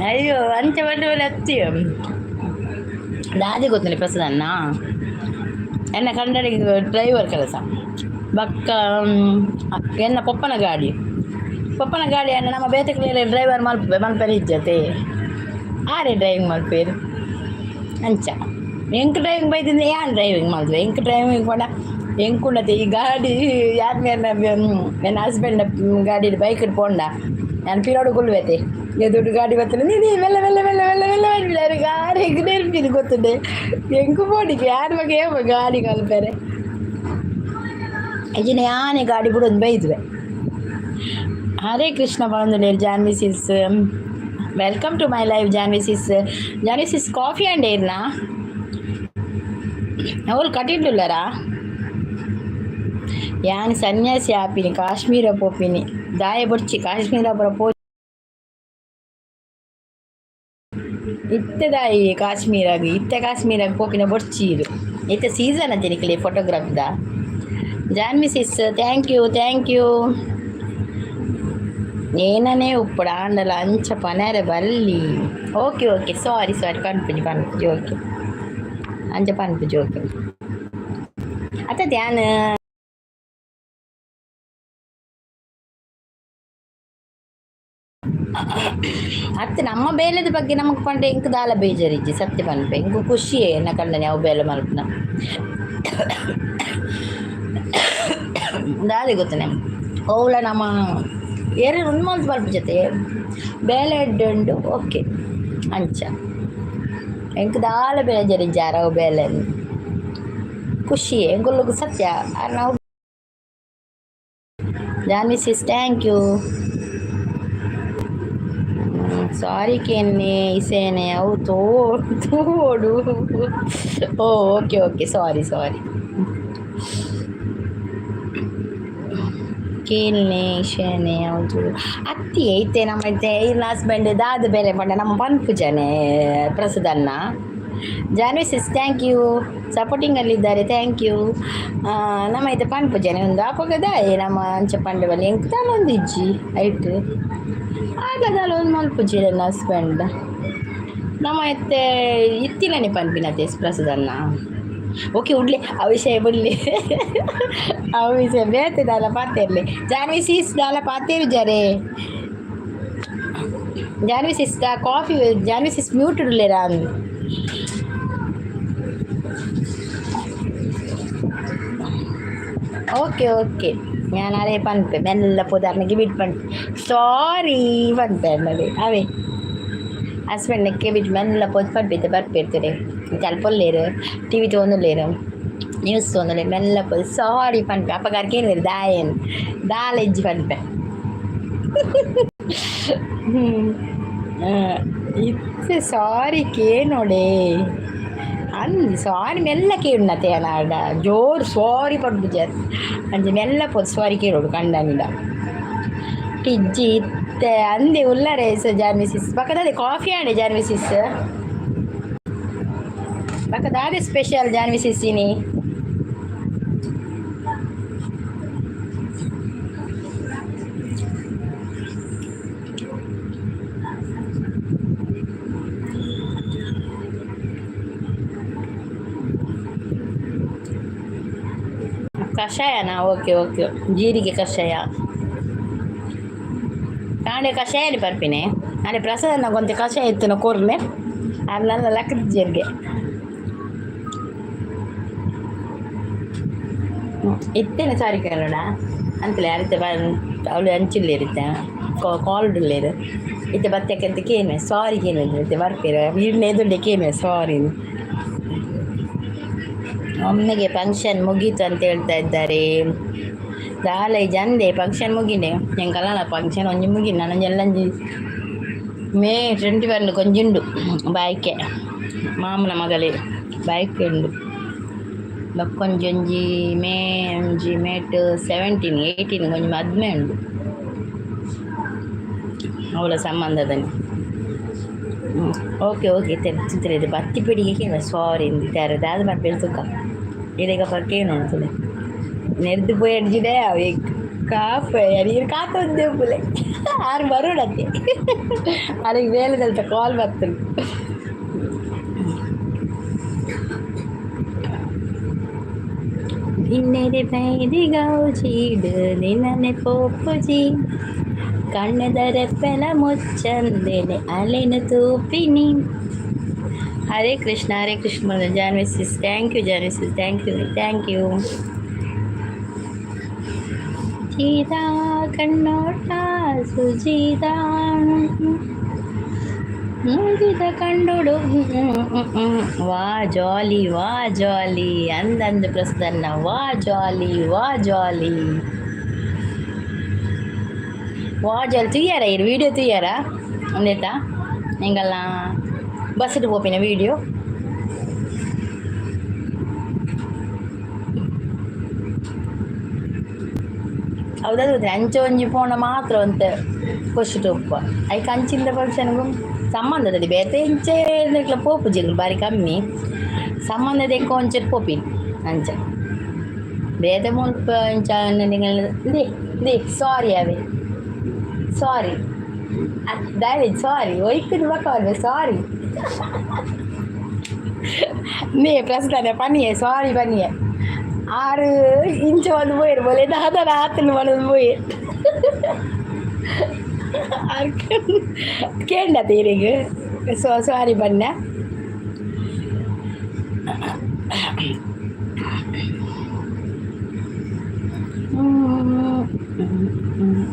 ಅಯ್ಯೋ, ಅಂಚ ಬಂಡ ಅತ್ತಿ ದಾದೆ ಗೊತ್ತುಂಡೆ ಪ್ರಸಾದಣ್ಣ? ಎನ್ನ ಕಂಡನಿಗ್ ಡ್ರೈವರ್ ಕೆಲಸ. ಬೊಕ್ಕ ಎನ್ನ ಪೊಪ್ಪನ ಗಾಡಿ. ಪೊಪ್ಪನ ಗಾಡಿ ಅಣ್ಣ ನಮ್ಮ ಬೇತೆ ಡ್ರೈವರ್ ಮಲ್ಪೆ ಮಲ್ಪೆರೆ ಇಜ್ಜತೆ. ಆರೇ ಡ್ರೈವಿಂಗ್ ಮಲ್ಪೆರ್. ಅಂಚ ಎಂಕ್ ಡ್ರೈವಿಂಗ್ ಬೈದಿಂದ ಯಾನ್ ಡ್ರೈವಿಂಗ್ ಮಲ್ಪುವೆ. ಎಂಕ್ ಡ್ರೈವಿಂಗ್ ಪಂಡ ಎಂಕುಂಡತೆ ಈ ಗಾಡಿ ಯಾರ್ ಮೇರ್ನ ಎನ್ನ ಹಸ್ಬೆಂಡ್ ಗಾಡಿಡ್ ಬೈಕ್ಡ್ ಪೋಂಡ ಯಾನ್ ಪಿರವುಡು ಕುಲ್ಲುವೆತೆ. ಎದುರುಡು ಗಾಡಿ ಬತ್ತುಂಡ ನೀ ಮೆಲ್ಲ ಮೆಲ್ಲ ಮೆಲ್ಲ ಮೆಲ್ಲ ಮೆಲ್ಲ ಪನ್ಪಿನ. ಆರೆಗ್ ನೆರ್ಪಿನಿ ಗೊತ್ತುಂಡೆ. ಎಂಕ್ ಪೋಡಿಗೆ ಯಾರ್ ಬೊಕ ಏಪ ಗಾಡಿ ಕಲ್ಪೆರೆ. ಇಜ್ಜಿಂಡ ಯಾನೆ ಗಾಡಿ ಬುಡೊಂದು ಬೈದುವೆ. Hare Krishna ಪನೊಂದುಲ್ಲೆರ್ Janvi sis. Welcome to my live Janvi sis. Janvi sis, coffee and ಏರ್ನಾ? ಅವ್ಲು ಕಟೀಲ್ಡುಲ್ಲರಾ? ಯಾನ್ ಸನ್ಯಾಸಿ ಆಪಿನಿ, ಕಾಶ್ಮೀರ ಪೋಪಿನಿ. ದಾಯೆ ಬೊಡ್ಚಿ ಕಾಶ್ಮೀರ ಪೂರ ಪೋ. ಇತ್ತೆ ದಾಯಿ ಕಾಶ್ಮೀರಾಗ್, ಇತ್ತೆ ಕಾಶ್ಮೀರಾಗ್ ಪೋಪಿನ ಬೊಡ್ಚಿ ಇರು. ಇತ್ತೆ ಸೀಸನ್ ಅತ್ತೆ ನಿಕ್ಲೆ ಫೋಟೋಗ್ರಾಫಿದ. Janvi sis, thank you, thank you. ಏನನೇ ಉಪ್ಪುಡ ಆಂಡಲ ಅಂಚ ಪನರೆ ಬಲ್ಲಿ. ಓಕೆ ಓಕೆ, ಸಾರಿ ಸಾರಿ, ಪನ್ಪುಜಿ ಪನ್ಪುಜಿ. ಓಕೆ, ಅಂಚ ಪನ್ಪುಜಿ. ಓಕೆ ಅತ್ತ ಧ್ಯಾನ. ಅತ್ತೆ, ನಮ್ಮ ಬೇಲೆದ ಬಗ್ಗೆ ನಮಕ್ ಪಂಡ ಎಂಕ್ ದಾಲ ಬೇಜಾರಿಜ್ಜಿ. ಸತ್ಯ ಪನ್ಪೆ, ಎಂಕ್ ಖುಷಿಯೇ ಎನ್ನ ಕಂಡನಿ ಅವು ಬೇಲೆ ಮಲ್ಪುನ. ದಾದೆ ಗೊತ್ತನೆ, ಓಲ ನಮ್ಮ ಏರೆ ಉಂದು ಮಲ್ತ್ ಬರ್ಪು ಜೊತೆ ಬೇಲೆ ಎಡ್ಡೆ ಉಂಡು. ಓಕೆ, ಅಂಚ ಎಂಕ್ ದಾಲ ಬೇಜಾರಿಜ್ಜಿ ಅರವು ಬೇಲೆ, ಖುಷಿಯೇ ಎಂಕುಲುಗು ಸತ್ಯ ನಾವು. ಜಾನ್ವಿ ಸಿಸ್, thank you. ಸಾರಿ ಕೇನ್ನೆ ಇಸೇನೆ ಅವು ತೋಡು. ಓ, ಓಕೆ ಓಕೆ, ಸಾರಿ ಸಾರಿ. ಕೇನ್ನೆ ಇಶೇನೆ ಹೌದು ಅತ್ತಿ. ಐತೆ ನಮ್ಮ ಐತೆ ಇರ್ನ ಹಸ್ಬೆಂಡ್ ದಾದ ಬೇಲೆ ಪಂಡ ನಮ್ಮ ಪನ್ಪುಜನೆ ಪ್ರಸಾದನ್ನ. ಜಾನ್ವಿ ಸಿಸ್, thank you. ಸಪೋರ್ಟಿಂಗಲ್ಲಿದ್ದಾರೆ, thank you. ನಮ್ಮ ಐತೆ ಪನ್ಪುಜನೆ ಒಂದು ಅಪಗದ ನಮ್ಮ ಅಂಚ ಪಂಡೆ ಬಲ್ಲಿ ಎಂಕ್ ದಾಲ ಒಂದು ಇಜ್ಜಿ ಐಟ್ ಆಗ ದಾಲ ಒಂದು ಮಲ್ಪುಜಿ ನನ್ನ ಹಸ್ಬೆಂಡ್. ನಮ್ಮ ಇತ್ತೆ ಇತ್ತಿನನೆ ಪನ್ಪಿನತೆ ಪ್ರಸಾದನ್ನ. ಓಕೆ, ಉಡ್ಲಿ, ಆ ವಿಷಯ ಬುಡ್ಲಿ. ಆ ವಿಷಯ ಬೇತೆ ದಾಲ ಪಾತೆರ್ಲಿ. ಜಾನ್ವಿ ಸಿಸ್, ದಾಲ ಪಾತೇರು ಜರೆ. Janvi sis coffee. Janvi sis mute ಉಲ್ಲೇರಾ? ಓಕೆ ಓಕೆ, ഞാൻ ಅರೇ ಪನ್ಪೆ, ಮೆಲ್ಲ ಪೋದಾರ್ನಿಗೆ ಬಿಟ್ಟು ಪನ್ಪೆ, ಸಾರಿ ಪನ್ಪೆ ಅನ್ನಲೆ. ಅವೇ ಹಸ್ಬೆಂಡ್ ಬಿಟ್ಟು ಮೆಲ್ಲ ಪೋದು ಪನ್ಪೈತೆ ಬರ್ಪಿರ್ತಾರೆ. ತಲ್ಪೊಲ್ಲೇರು, ಟಿವಿ ತೋಂದುಲ್ಲೇರು, ನ್ಯೂಸ್ ತೋಂದುಲ್ಲೇರು. ಮೆಲ್ಲ ಪೋದು ಸಾರಿ ಪನ್ಪೆ. ಅಪ್ಪಗಾರ್ಕೆ ಏನು ದಾಯನ್ ದಾಲ ಇಜ್ಜಿ ಪನ್ಪೆ. ಇತ್ತೆ ಸಾರಿ ಕೇನೋಡೆ ಅಂದ್ ಸಾರಿ ಮೆಲ್ಲ ಕೇಳುನತೆ ಅನಾಡ ಜೋರು ಸಾರಿ ಪಡ್ಬುಜಾರ್. ಅಂಚ ಮೆಲ್ಲ ಪೋದು ಸಾರಿ ಕೇಳೋಡು ಕಂಡನಿಡ. ಟಿಜ್ಜಿ ಇತ್ತೆ ಅಂದೆ ಉಲ್ಲರೆ ಜಾನ್ವಿ ಸಿಸ್. ಪಕ್ಕದಾದೆ ಕಾಫಿ ಆಂಡೆ ಜಾನ್ವಿ ಸಿಸ್. ಪಕ್ಕದಾದೆ ಸ್ಪೆಷಲ್ ಜಾನ್ವಿ ಸಿಸ್ಸಿನಿ? ಕಷಾಯನಾ? ಓಕೆ ಓಕೆ, ಜೀರಿಗೆ ಕಷಾಯ. ಕಾಂಡೆ ಕಷಾಯನೇ ಪರ್ಪಿನೆ. ಆಂಡೆ ಪ್ರಸಾದ ಗೊಂತೆ ಕಷಾಯ ಇತ್ತು ಕೊರ್ನೆ ಅರ್ನಲ್ಲ ಲಕ್ಕದ ಜೀರಿಗೆ ಇತ್ತೇನೆ. ಸಾರಿ ಕೇಳೋಣ ಅಂತಲೇ ಅರಿತೆ ಅವಳು ಅಂಚಿಲ್ಲೇರಿತ್ತೆ ಕಾಲ್ಡುಲ್ಲೇರು. ಇತ್ತೆ ಬತ್ತಕ್ಕಂತ ಕೇನ್ವೆ ಸಾರಿ ಕೇನ್ವೆ ಇತ್ತೆ ಬರ್ಪೇರು ಇರ್ನ ಎದುಂಡೆ ಕೇನ್ವೆ ಸಾರಿ. ಒಮ್ಮೆಗೆ ಫಂಕ್ಷನ್ ಮುಗೀತು ಅಂತ ಹೇಳ್ತಾ ಇದ್ದಾರೆ. ದಾಲ ಜಂದೆ ಫಂಕ್ಷನ್ ಮುಗಿನೆ ಎಂಕಲ್ಲ ಫಂಕ್ಷನ್ ಒಂಜಿ ಮುಗಿನ ನನೊಂಜಿ ಎಲ್ಲಂಜಿ ಮೇ 21 ಕೊಂಜುಂಡು ಬಾಯ್ಕೆ, ಮಾಮನ ಮಗಳೇ ಬಾಯ್ಕೆ ಉಂಡು. ಬೊಕ್ಕೊಂಜೊಂಜಿ ಮೇ ಒಂಜಿ ಮೇಟ್ 17 18 ಒಂಜಿ ಮದ್ಮೆ ಉಂಡು ಅವಳ ಸಂಬಂಧದಲ್ಲಿ. ಓಕೆ ಓಕೆ, ಚಿತ್ರ ಬತ್ತಿ ಪಿಡಿಗೆ ಸಾರಿ ಇಂದಿದ್ದಾರೆ. ದಾದ ಮಾಡ್ಬೇಡ ಸುಖ ಇದೀಗ ಪಕ್ಕೇನು ಉಂಟು ನೆರ್ದು ಪೋಯಿ ಅಡ್ಜಿಡೆ ಅವೆ ಕಾಫ್ ನೀರು ಕಾತೊಂದೇ ಪುಲೆ ಆರು ಬರೋಡತ್ತೆ. ಅದಕ್ಕೆ ಬೇಲೆದಲ್ತ ಕಾಲ್ ಬರ್ತದೆ. ಭಿನ್ನೆರೆ ಬೈದಿಗೌಜಿಡು ನಿನ್ನನೆ ಪೋಪುಜಿ ಕಣ್ಣದ ರೆಪ್ಪೆಲ ಮುಚ್ಚಂದೆನೆ ಅಲೆನ ತೂಪಿನಿ. Hare Krishna Hare Krishna. Janhvi sis, thank you. Janvi sis, thank you, thank you. Jeetha ಕಣ್ಣೋಟ Sujeetha ಮುಗಿದ ಕಂಡೋಡು. ವಾ ಜಾಲಿ, ವಾ ಜಾಲಿ ಅಂದಂದು ಪ್ರಸನ್ನ. ವಾ ಜಾಲಿ, ವಾ ಜಾಲಿ, ವಾ ಜಾಲಿ. ತೂಯಾರ ಇರು ವೀಡಿಯೋ ತೂಯಾರ ಒಂದೇತಾ ಎಂಗಲ್ಲ ಬಸ್ಸಿಟ್ಟು ಪೋಪಿನ ವೀಡಿಯೋ. ಅವು ಅಂಚ ಒಂಜಿ ಪೋಣ ಮಾತ್ರ ಒಂತೆ ಖುಷಿಟ್ ಉಪ್ಪ. ಐಕ್ ಅಂಚಿಂದ ಫಂಕ್ಷನ್ಗೂ ಸಂಬಂಧದಲ್ಲಿ ಬೇತೆ ಇಂಚೆ ಪೋಪುಜಿ ಬಾರಿ ಕಮ್ಮಿ. ಸಂಬಂಧದ ಒಂಚೂರು ಪೋಪಿನಿ ಅಂಚ. ಬೇತೆ ಮುಲ್ಪ ಇಂಚ they they ಸಾರಿ ಅವೇ ಸಾರಿ ದಾದೆ ಸಾರಿ ಒಯ್ಕುದು ಬಕ್ಕ ಸಾರಿ ನೇ ಪ್ರಸ್ತುತ ಪನಿಯೆ ಸಾರಿ ಪನಿಯೆ ಆರು ಇಂಚ ಒಂದು ಪೋಯರು ಬೋಲೆ ದಾದನ ಆತನ ಬಂದು ಪೋಯೆ ಆರ್ ಕೇಂಡ ತೀರಿಗೆ ಸೊ ಸಾರಿ ಬನ್ನ.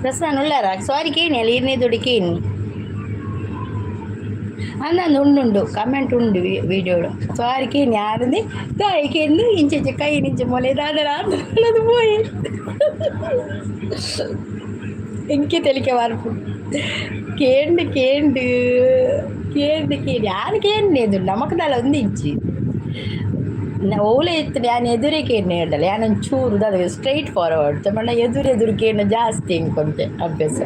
ಪ್ರಸನ್ನ ಉಳ್ಳಾರ ಸಾರಿ ಕೇಣಿ ಅಲ್ಲಿ ಇರ್ನೇ ದುಡಿ ಕೇಣಿ ಅಂದಂದು ಉಂಡುಂಡು ಕಮೆಂಟ್ ಉಂಡು ವೀಡಿಯೋಡು ಸಾರಿ ಕೇಣಿ ಆರಂದಿ ತಾಯಿ ಕೇಂದು ಇಂಚ ಕೈ ನಿಂಚ ಮೊಲೆ ದಾದರ ಅದು ಪೋಯಿ ಎಂಕೆ ತೆಲಿಕೆ ವಾರ್ಪು ಕೇಂಡು ಕೇಂಡು ಕೇಂಡು ಕೇಂಡು ಯಾರು ಕೇಂಡು ದುಡ್ಡು ನಮಕ್ ದಾಲ ಒಂದು ಇಂಚಿ ಓಲೆ ಇತ್ತು ಯಾನ್ ಎದುರೇ ಕೇಂಡು ಹೇಳ್ದಲ್ಲ ಯಾನ್ ಒಂಚೂರು ದಾದ ಸ್ಟ್ರೈಟ್ ಫಾರ್ವರ್ಡ್ ಪಂಡ ಎದುರು ಎದುರು ಕೇಂಡು ಜಾಸ್ತಿ ಇಂಕೊಂತೆ ಅಭ್ಯಾಸ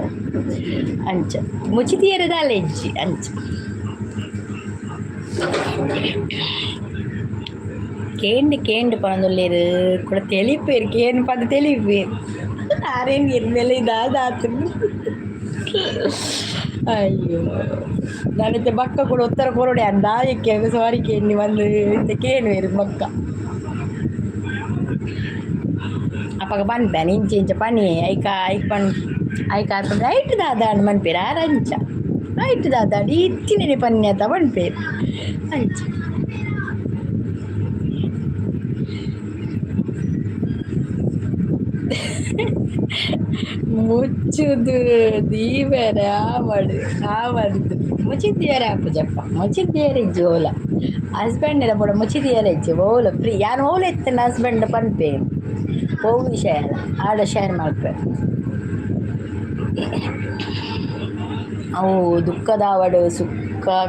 ಅಂಚ ಮುಚಿತಿಯರ ದಾಲ ಇಜ್ಜಿ ಅಂಚ. ಕೇಂಡು ಕೇಂಡು ಪನೊಂದುಲ್ಲೆರ್ ಕುಡ ತೆಲಿಪೇರ್ ಕೇಂಡು ಪಂದ್ ತೆಲಿಪೇರ್ ಆರೇನ್ ಇರ್ಮೆಲೆ ದಾದ ಆತುಂಡು. ಅಯ್ಯೋ ನಾನಿತ್ತೆ ಬಕ್ಕ ಕೂಡ ಉತ್ತರ ಕೊರೊಡೆ ಅಂದ ದಾಯಕ್ಕೆ ಸಾರಿ ಕೇಂಡಿ ಬಂದು ಇತ್ತೆ ಕೇನುವೆರ್ ಬಕ್ಕ. ಅಪಗ ಪನ್ಪೆ ಇಂಚ ಇಂಚ ಪನಿ ಐಕ ಐಕ್ ಪನ್ ಐಕ್ ಆರ್ ಪಂಡ ರೈಟ್ ದಾದಾಂಡ್ ಮನ್ಪೇರ್ ಆರ್ ಅಂಚ ರೈಟ್ ದಾದಾಂಡ್ ಇತ್ತಿನೆನೆ ಪನ್ಯತ ಪನ್ಪೇರ್ ಅಂಚ. ಮುಚ್ಚುದು ದೀವರೆ ಆವಡ್ ಆವಂದ್ ಮುಚಿದ್ದೀಯರೆ ಆಪುಜಪ್ಪ ಮುಚಿದ್ದೀಯರೆ ಇಜ್ಜಿ ಓಲ ಹಸ್ಬೆಂಡ್ ಪೂರ ಮುಚಿದ್ದೀಯರೆ ಇಜ್ಜಿ ಓಲ ಫ್ರೀ ಯಾನ್ ಓಲ ಇತ್ತಿನ ಹಸ್ಬೆಂಡ್ ಪನ್ಪೆ ಓ ವಿಷಯ ಆಡ ಶೇರ್ ಮಲ್ಪೆ. ಅವು ದುಃಖದಾವಡ್ ಸುಖ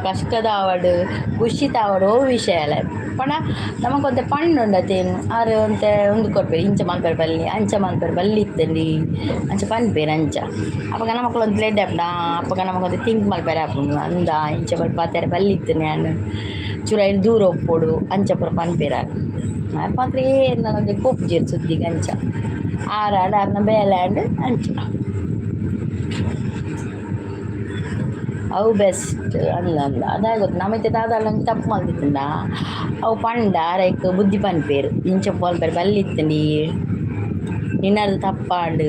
ಕಷ್ಟದಾವಡ್ ಖುಷಿತಾವಡ್ ಓ ವಿಷಯ ಅಲ್ಲ ಪಂಡ ನಮಕ್ ಒಂತೆ ಪಂಡುಂಡತೆ ಆರ್ ಒಂತೆ ಉಂದು ಕೊರ್ಪೆರ್ ಇಂಚ ಮಲ್ಪೆರೆ ಬಲ್ಲಿ ಅಂಚ ಮಲ್ಪೆರೆ ಬಲ್ಲಿ ಇತ್ತಂಡಿ ಅಂಚ ಪನ್ಪೆರ್ ಅಂಚ. ಅಪಗ ನಮಕ್ ಒಂತೆ ಎಡ್ಡೆ ಆಪುಂಡು ಅಪಗ ನಮಕ್ ಒಂತೆ ತಿಂಕ್ ಮಲ್ಪೆರೆ ಆಪುಂಡು ಅಂದ ಇಂಚ ಪಾತೆರೆ ಬಲ್ಲಿ ಇತ್ತುಂಡು ಯಾನ್ ಚೂರು ಐನ್ ದೂರ ಉಪ್ಪೊಡು ಅಂಚ ಪೂರ ಪನ್ಪೆರ್ ಆರ್. ಆರ್ ಮಾತ್ರ ಏರ್ನ ಒಂಜಿ ಪೋಪುಜೆರ್ ಸುದ್ದಿಗ್ ಅಂಚ ಆರಾಂಡ ಆರ್ನ ಬೇಲೆ ಆಂಡ್ ಅಂಚ. ಅವು ಬೆಸ್ಟ್ ಅಂದ ಅಂದ ಅದಾಯ್ ಗೊತ್ತು ನಮ ಇತ್ತೆ ದಾದಾಂಡ ಒಂಜಿ ತಪ್ಪು ಮಲ್ತಿತ್ತುಂಡ ಅವು ಪಂಡ ಆರ್ ಐಕ್ ಬುದ್ಧಿ ಪನ್ಪೆರ್ ಇಂಚ ಮಲ್ಪೆರೆ ಬಲ್ಲಿ ಇತ್ತುಂಡು ನಿನ್ನರ್ದ್ ತಪ್ಪಾಂಡ್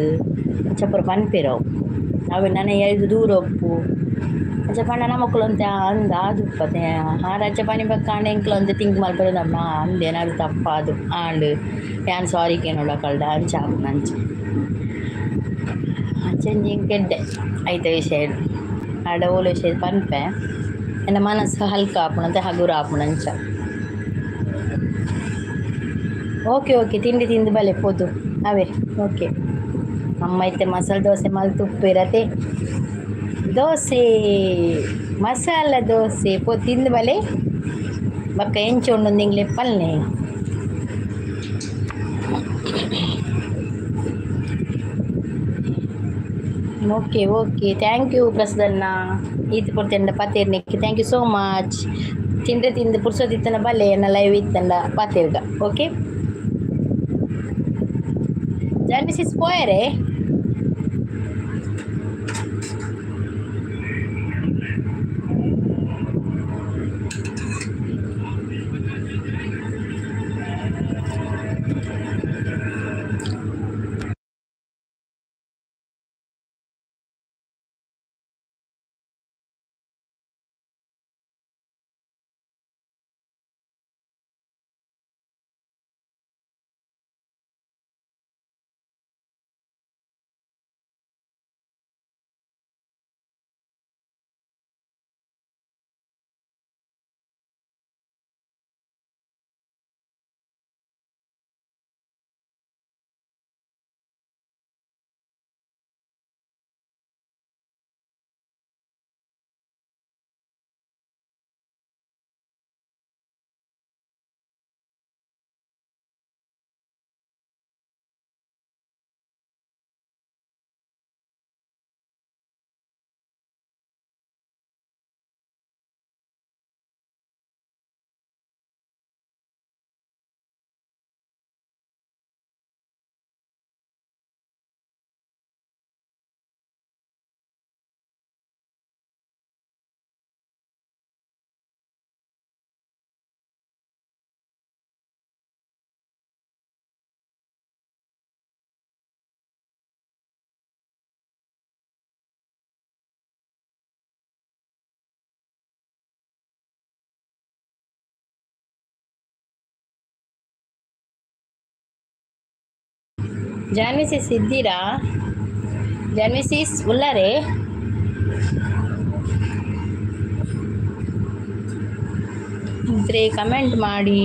ಅಂಚ ಪೂರ ಪನ್ಪೆರ್ ಅವು. ಅವು ನನ ಐರ್ದ್ ದೂರ ಉಪ್ಪು ಅಂಚ ಪಂಡ ನಮಕುಲು ಒಂತೆ ಅಂದ್ ಆದುಪ್ಪತೆ ಆರ್ ಅಂಚ ಪನಿ ಬೊಕ್ಕ ಆಂಡ ಎಂಕ್ಲ ಒಂತೆ ತಿಂಕ್ ಮಲ್ಪೆರೆ ಉಂಡು ಅಂದ್ ಎನರ್ದ್ ತಪ್ಪಾದ್ ಆಂಡ್ ಯಾನ್ ಸಾರಿ ಕೇನೊಡು ಅಕಲ್ಡ ಅಂಚ ಆಪುಂಡು ಅಂಚ. ಅಂಚ ಒಂಜಿ ಎಂಕ್ ಎಡ್ಡೆ ಐತ ವಿಷಯಡ್ ಆಂಡ ಓಲು ವಿಷಯ ಪನ್ಪೆ ಎನ್ನ ಮನಸ್ಸು ಹಲ್ಕ ಆಪುಂಡು ಅಂತೆ ಹಗುರ ಆಪುಂಡು ಅಂಚ. ಓಕೆ ಓಕೆ ತಿಂಡಿ ತಿಂದು ಬಲೆ ಪೋದು ಅವೇ ಓಕೆ. ಅಮ್ಮ ಇತ್ತೆ ಮಸಾಲೆ ದೋಸೆ ಮಲ್ತ್ ಉಪ್ಪೇರತೆ ದೋಸೆ ಮಸಾಲ ದೋಸೆ ಪೋ ತಿಂದು ಬಲೆ ಬೊಕ್ಕ ಎಂಚ ಉಂಡು ಎಂಕ್ಲೆ ಪಲ್ಲೆ. ಓಕೆ ಓಕೆ thank you ಪ್ರಸದಣ್ಣ ಈತ್ ಪೊರ್ತುಂಡ ಪಾತೆರ್ನೆಕ್ thank you so much. ತಿಂಡ್ರೆ ತಿಂದು ಪುರ್ಸೊತ್ತು ಬಲ್ಲೆ ಎನ್ನ ಲೈವ್ ಇತ್ತಂಡ ಪಾತೆರ್ಗ ಓಕೆ. ಜಾನ್ವಿಸಿಸ್ ಪೋಯರೆ. ಜಾನ್ವಿ ಸಿಸ್ ಇದ್ದೀರಾ? ಜಾನ್ವಿ ಸಿಸ್ ಉಲ್ಲಾರೆ? ಇದ್ರೆ ಕಮೆಂಟ್ ಮಾಡಿ.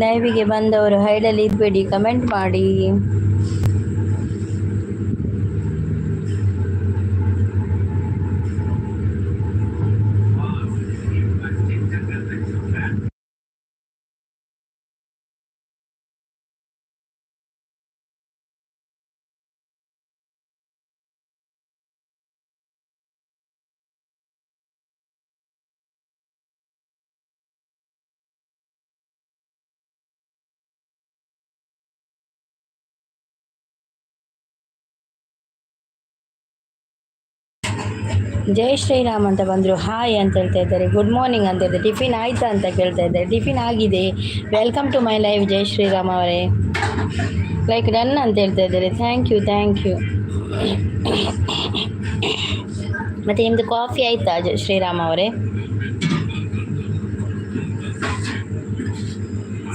ಲೈವಿಗೆ ಬಂದವರು ಹೈಡಲ್ಲಿ ಇರಬೇಡಿ, ಕಮೆಂಟ್ ಮಾಡಿ. ಜೈ ಶ್ರೀರಾಮ್ ಅಂತ ಬಂದರು. ಹಾಯ್ ಅಂತ ಹೇಳ್ತಾ ಇದ್ದಾರೆ. ಗುಡ್ ಮಾರ್ನಿಂಗ್ ಅಂತ ಹೇಳ್ತಾರೆ. ಟಿಫಿನ್ ಆಯಿತಾ ಅಂತ ಕೇಳ್ತಾ ಇದ್ದಾರೆ. ಟಿಫಿನ್ ಆಗಿದೆ. Welcome to my live Jai Shriram ಅವರೇ. ಲೈಕ್ ಡನ್ ಅಂತ ಹೇಳ್ತಾ ಇದ್ದಾರೆ. Thank you, thank you. ಮತ್ತು ನಿಮ್ಮದು ಕಾಫಿ ಆಯಿತಾ ಶ್ರೀರಾಮ್ ಅವರೇ?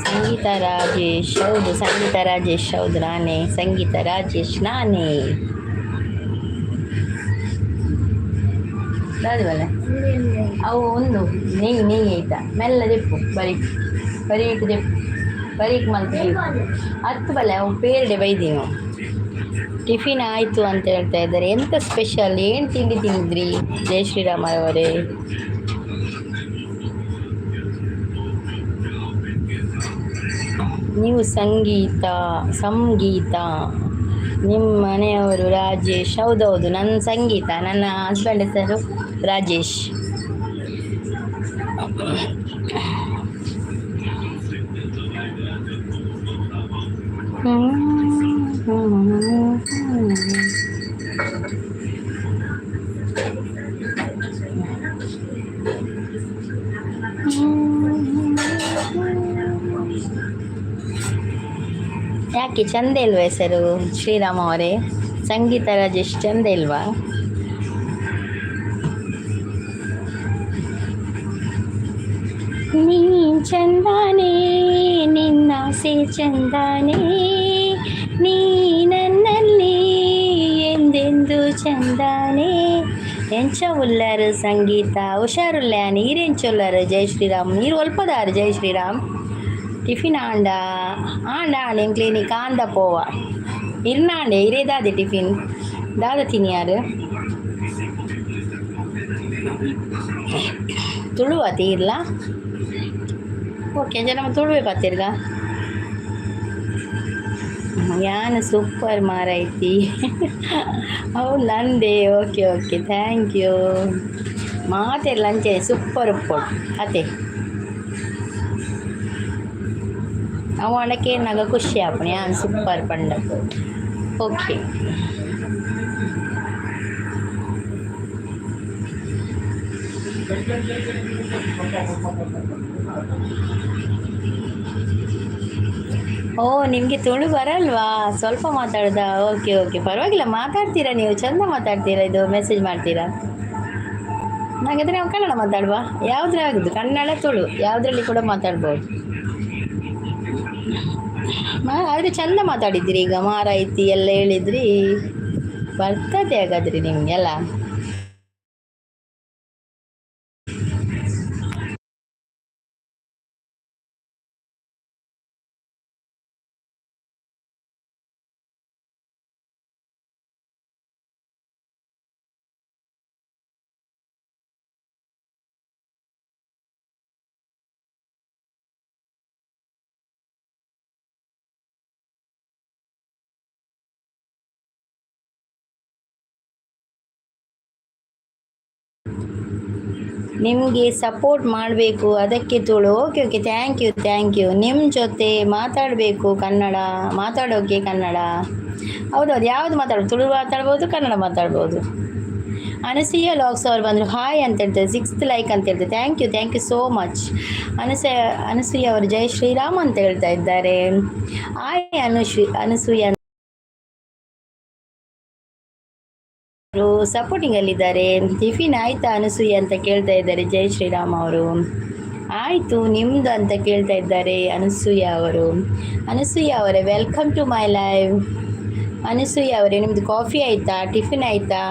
ಸಂಗೀತ ರಾಜೇಶ್, ಹೌದು, ಸಂಗೀತ ರಾಜೇಶ್, ಹೌದು, ನಾನೇ ಸಂಗೀತ ರಾಜೇಶ್, ನಾನೇ. ದಾದ ಅವು ಒಂದು ನೆಯ್ಯಿ ನೆಯ್ಯಿ ಆಯ್ತಾ? ಮೆಲ್ಲ ದೆಪ್ಪು, ಬರೀ ಬರೀಕ್ ದೆಪ್ಪು, ಬರೀಕ್ ಮಲ್ತು ಹತ್ತು ಬಲ್ಲೆ ಅವು ಪೇರ್ಡೆ ಬೈದೀವಿ. ಟಿಫಿನ್ ಆಯಿತು ಅಂತ ಹೇಳ್ತಾ ಇದ್ದಾರೆ. ಎಂತ ಸ್ಪೆಷಲ್? ಏನು ತಿಂಡಿ ತಿಂದಿದ್ರಿ ಜೈ ಶ್ರೀರಾಮ್ ಅವರೇ? ನೀವು ಸಂಗೀತ ಸಂಗೀತ ನಿಮ್ಮ ಮನೆಯವರು ರಾಜೇಶ್? ಹೌದೌದು, ನನ್ನ ಸಂಗೀತ, ನನ್ನ ಹಸ್ಬೆಂಡ್ ಹೆಸರು ರಾಜೇಶ್. ಯಾಕೆ, ಚಂದ ಇಲ್ವಾ ಹೆಸರು ಶ್ರೀರಾಮ್ ಅವರೇ? ಸಂಗೀತ ರಾಜೇಶ್ ಚಂದ ಇಲ್ವಾ? ನೀ ಚಂದಾನೇ, ನಿನ್ನಾಸೆ ಚಂದಾನೇ, ನೀ ನನ್ನಲ್ಲಿ ಎಂದೆಂದು ಚಂದಾನೇ. ಎಂಚ ಉಲ್ಲಾರು ಸಂಗೀತ? ಹುಷಾರುಲ್ಲ. ನೀರೆಂಚುಲ್ಲಾರು ಜೈ ಶ್ರೀರಾಮ್? ನೀರು ಒಲ್ಪದಾರು ಜೈ ಶ್ರೀರಾಮ್? ಟಿಫಿನ್ ಆಂಡ? ಆಂಡ ಆಂಡ. ಎಂಕ್ಲೇನಿ ಕಾಂದ ಪೋವ ಇರ್ನಾಂಡೆ. ಇರೇ ದಾದೆ ಟಿಫಿನ್ ದಾದ ತಿನಿಯಾರು? ತುಳುವ ತೀರ್ಲ? ಓಕೆ, ಅಂಚ ನಮ್ಮ ತುಳುವೆ ಪಾತಿರ್ಗ. ಯಾನ್ ಸೂಪರ್ ಮಾರೈತಿ. ಹೌದು, ನಂದೇ. Okay okay, thank you. ಮಾತೆರ್ಲ ಅಂಚೆ ಸೂಪರ್ ಉಪ್ಪೊಡು ಅತೆ. ಅವು ಅಣಕೆ ನಗ ಖುಷಿ ಆಪುಂಡು ಯಾನ್ ಸೂಪರ್ ಪಂಡ. ಓಕೆ. ಓ, ನಿಮಗೆ ತುಳು ಬರಲ್ವಾ? ಸ್ವಲ್ಪ ಮಾತಾಡೋದಾ? ಓಕೆ ಓಕೆ, ಪರವಾಗಿಲ್ಲ, ಮಾತಾಡ್ತೀರಾ ನೀವು, ಚಂದ ಮಾತಾಡ್ತೀರಾ. ಇದು ಮೆಸೇಜ್ ಮಾಡ್ತೀರಾ. ಹಾಗಾದರೆ ನಾವು ಕನ್ನಡ ಮಾತಾಡುವ. ಯಾವುದ್ರಾಗುದು, ಕನ್ನಡ, ತುಳು ಯಾವುದರಲ್ಲಿ ಕೂಡ ಮಾತಾಡ್ಬೋದು. ಆದರೆ ಚಂದ ಮಾತಾಡಿದ್ದೀರಿ. ಈಗ ಮಾರಾಯ್ತಿ ಎಲ್ಲ ಹೇಳಿದ್ರಿ, ಬರ್ತದೆ ಹಾಗಾದರೆ ನಿಮಗೆಲ್ಲ. ನಿಮಗೆ ಸಪೋರ್ಟ್ ಮಾಡಬೇಕು, ಅದಕ್ಕೆ Tulu. Okay okay, thank you, thank you. ನಿಮ್ಮ ಜೊತೆ ಮಾತಾಡಬೇಕು ಕನ್ನಡ, ಮಾತಾಡೋಕೆ ಕನ್ನಡ. ಹೌದೌದು, ಯಾವುದು ಮಾತಾಡ್ಬೋದು? ತುಳು ಮಾತಾಡ್ಬೋದು, ಕನ್ನಡ ಮಾತಾಡ್ಬೋದು. ಅನಸೂಯ ಲಾಗ್ಸ್ ಅವ್ರು ಬಂದರು. ಹಾಯ್ ಅಂತ ಹೇಳ್ತಾರೆ. ಸಿಕ್ಸ್ತ್ ಲೈಕ್ ಅಂತ ಹೇಳ್ತಾರೆ. Thank you, thank you so much. Anasuya Anasuya ಅವರು ಜೈ ಶ್ರೀರಾಮ್ ಅಂತ ಹೇಳ್ತಾ ಇದ್ದಾರೆ. ಹಾಯ್ ಅನುಶ್ರೀ, ಅನಸೂಯ ಅವರು ಸಪೋರ್ಟಿಂಗಲ್ಲಿದ್ದಾರೆ. ಟಿಫಿನ್ ಆಯಿತಾ ಅನಸೂಯ ಅಂತ ಕೇಳ್ತಾ ಇದ್ದಾರೆ ಜೈ ಶ್ರೀರಾಮ್ ಅವರು. ಆಯಿತು, ನಿಮ್ಮದು ಅಂತ ಕೇಳ್ತಾ ಇದ್ದಾರೆ ಅನಸೂಯ ಅವರು. ಅನಸೂಯ ಅವರೇ, welcome to my live. Anasuya ಅವರೇ, ನಿಮ್ಮದು ಕಾಫಿ ಆಯಿತಾ? ಟಿಫಿನ್ ಆಯಿತಾ?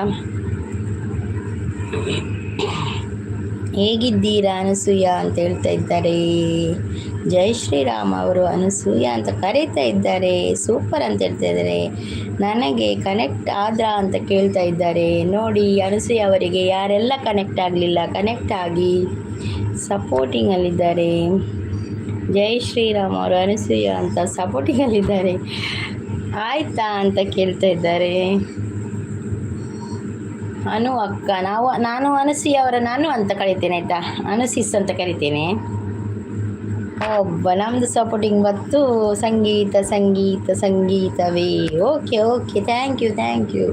ಹೇಗಿದ್ದೀರಾ ಅನಸೂಯ ಅಂತ ಹೇಳ್ತಾ ಇದ್ದಾರೆ. ಜೈ ಶ್ರೀರಾಮ್ ಅವರು ಅನಸೂಯ ಅಂತ ಕರೀತಾ ಇದ್ದಾರೆ. ಸೂಪರ್ ಅಂತ ಹೇಳ್ತಾ ಇದ್ದಾರೆ. ನನಗೆ ಕನೆಕ್ಟ್ ಆದ್ರ ಅಂತ ಕೇಳ್ತಾ ಇದ್ದಾರೆ. ನೋಡಿ, ಅನಸೂಯ ಅವರಿಗೆ ಯಾರೆಲ್ಲ ಕನೆಕ್ಟ್ ಆಗಲಿಲ್ಲ, ಕನೆಕ್ಟ್ ಆಗಿ. ಸಪೋರ್ಟಿಂಗಲ್ಲಿದ್ದಾರೆ. ಜೈ ಶ್ರೀರಾಮ್ ಅವರು ಅನಸೂಯ ಅಂತ ಸಪೋರ್ಟಿಂಗಲ್ಲಿದ್ದಾರೆ. ಆಯಿತಾ ಅಂತ ಕೇಳ್ತಾ ಇದ್ದಾರೆ. ಅನು ಅಕ್ಕ, ನಾನು ಅನಸೂಯ ಅವರ ನಾನು ಅಂತ ಕರಿತೇನೆ, ಆಯಿತಾ? ಅನುಸಿಸ್ ಅಂತ ಕರಿತೇನೆ. ಒಬ್ಬ ನಮ್ಮದು ಸಪೋರ್ಟಿಂಗ್ ಬತ್ತು. ಸಂಗೀತ ಸಂಗೀತ ಸಂಗೀತವೇ. Okay okay, thank you, thank you.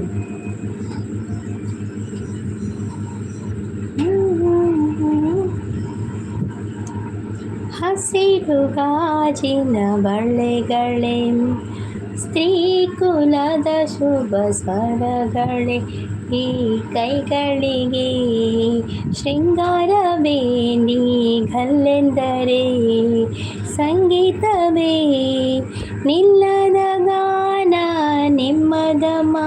ಹಸಿರು ಗಾಜಿನ ಬಳೆಗಳೇ, ಸ್ತ್ರೀ ಕುಲದ ಶುಭ ಸ್ವರಗಳೇ, ಈ ಕೈಗಳಿಗೆ ಶೃಂಗಾರವೇ. ನೀ ಘಲ್ಲೆಂದರೆ ಸಂಗೀತವೇ, ನಿಲ್ಲದ ಗಾನ ನಿಮ್ಮದಮ್ಮ.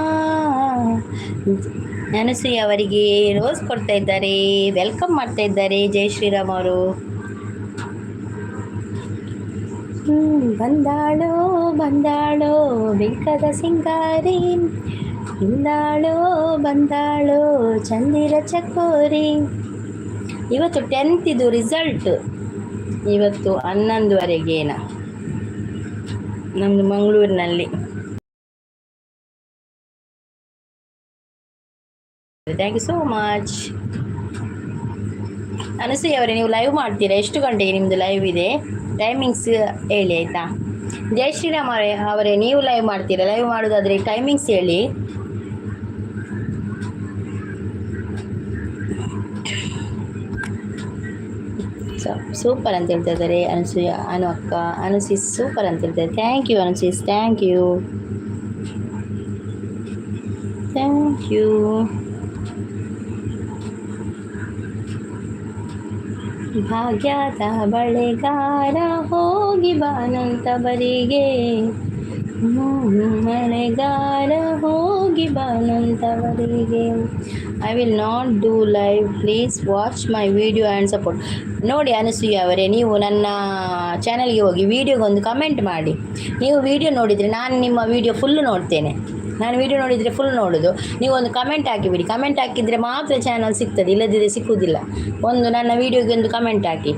ಅನಸೂಯ ಅವರಿಗೆ ರೋಸ್ ಕೊಡ್ತಾ ಇದ್ದಾರೆ, welcome ಮಾಡ್ತಾ ಇದ್ದಾರೆ ಜೈ ಶ್ರೀರಾಮ್ ಅವರು. ಬಂದಾಳೋ ಬಂದಾಳೋ ಬಿಂಕದ ಸಿಂಗಾರಿ, ಬಂದಾಳೋ ಬಂದಾಳೋ ಚಂದಿರ ಚಕೋರಿ. ಇವತ್ತು 10th ಇದು ರಿಸಲ್ಟ್. ಇವತ್ತು 11ವರೆಗೇನ ನಮ್ಮದು ಮಂಗಳೂರಿನಲ್ಲಿ. Thank you so much. Anasuya ಅವರೇ, ನೀವು ಲೈವ್ ಮಾಡ್ತೀರಾ? ಎಷ್ಟು ಗಂಟೆಗೆ ನಿಮ್ಮದು ಲೈವ್ ಇದೆ? ಟೈಮಿಂಗ್ಸ್ ಹೇಳಿ, ಆಯಿತಾ? ಜೈ ಶ್ರೀರಾಮ್ ಅವರೇ ಅವರೇ, ನೀವು ಲೈವ್ ಮಾಡ್ತೀರಾ? ಲೈವ್ ಮಾಡೋದಾದರೆ ಟೈಮಿಂಗ್ಸ್ ಹೇಳಿ. ಸೂಪರ್ ಅಂತ ಹೇಳ್ತಾ ಇದ್ದಾರೆ ಅನಸೂಯ, ಅನು ಅಕ್ಕ. ಅನುಸಿಸ್ ಸೂಪರ್ ಅಂತ ಹೇಳ್ತಾರೆ. Thank you ಅನುಸಿಸ್, thank you, thank you. ಭಾಗ್ಯದ ಬಳೆಗಾರ ಹೋಗಿ ಬಾನಂತವರಿಗೆ, ಮಳೆಗಾರ ಹೋಗಿ ಬಾನಂತವರಿಗೆ. I will not do live, please watch my video and support. ನೋಡಿ ಅನಸೂಯ ಅವರೇ, ನೀವು ನನ್ನ ಚಾನಲ್ಗೆ ಹೋಗಿ ವೀಡಿಯೋಗೆ ಒಂದು ಕಮೆಂಟ್ ಮಾಡಿ. ನೀವು ವಿಡಿಯೋ ನೋಡಿದರೆ ನಾನು ನಿಮ್ಮ ವಿಡಿಯೋ ಫುಲ್ಲು ನೋಡ್ತೇನೆ. ನಾನು ವಿಡಿಯೋ ನೋಡಿದರೆ ಫುಲ್ ನೋಡೋದು. ನೀವು ಒಂದು ಕಮೆಂಟ್ ಹಾಕಿಬಿಡಿ. ಕಮೆಂಟ್ ಹಾಕಿದರೆ ಮಾತ್ರ ಚಾನಲ್ ಸಿಗ್ತದೆ, ಇಲ್ಲದಿದ್ದರೆ ಸಿಕ್ಕುವುದಿಲ್ಲ. ಒಂದು ನನ್ನ ವೀಡಿಯೋಗೆ ಒಂದು ಕಮೆಂಟ್ ಹಾಕಿ.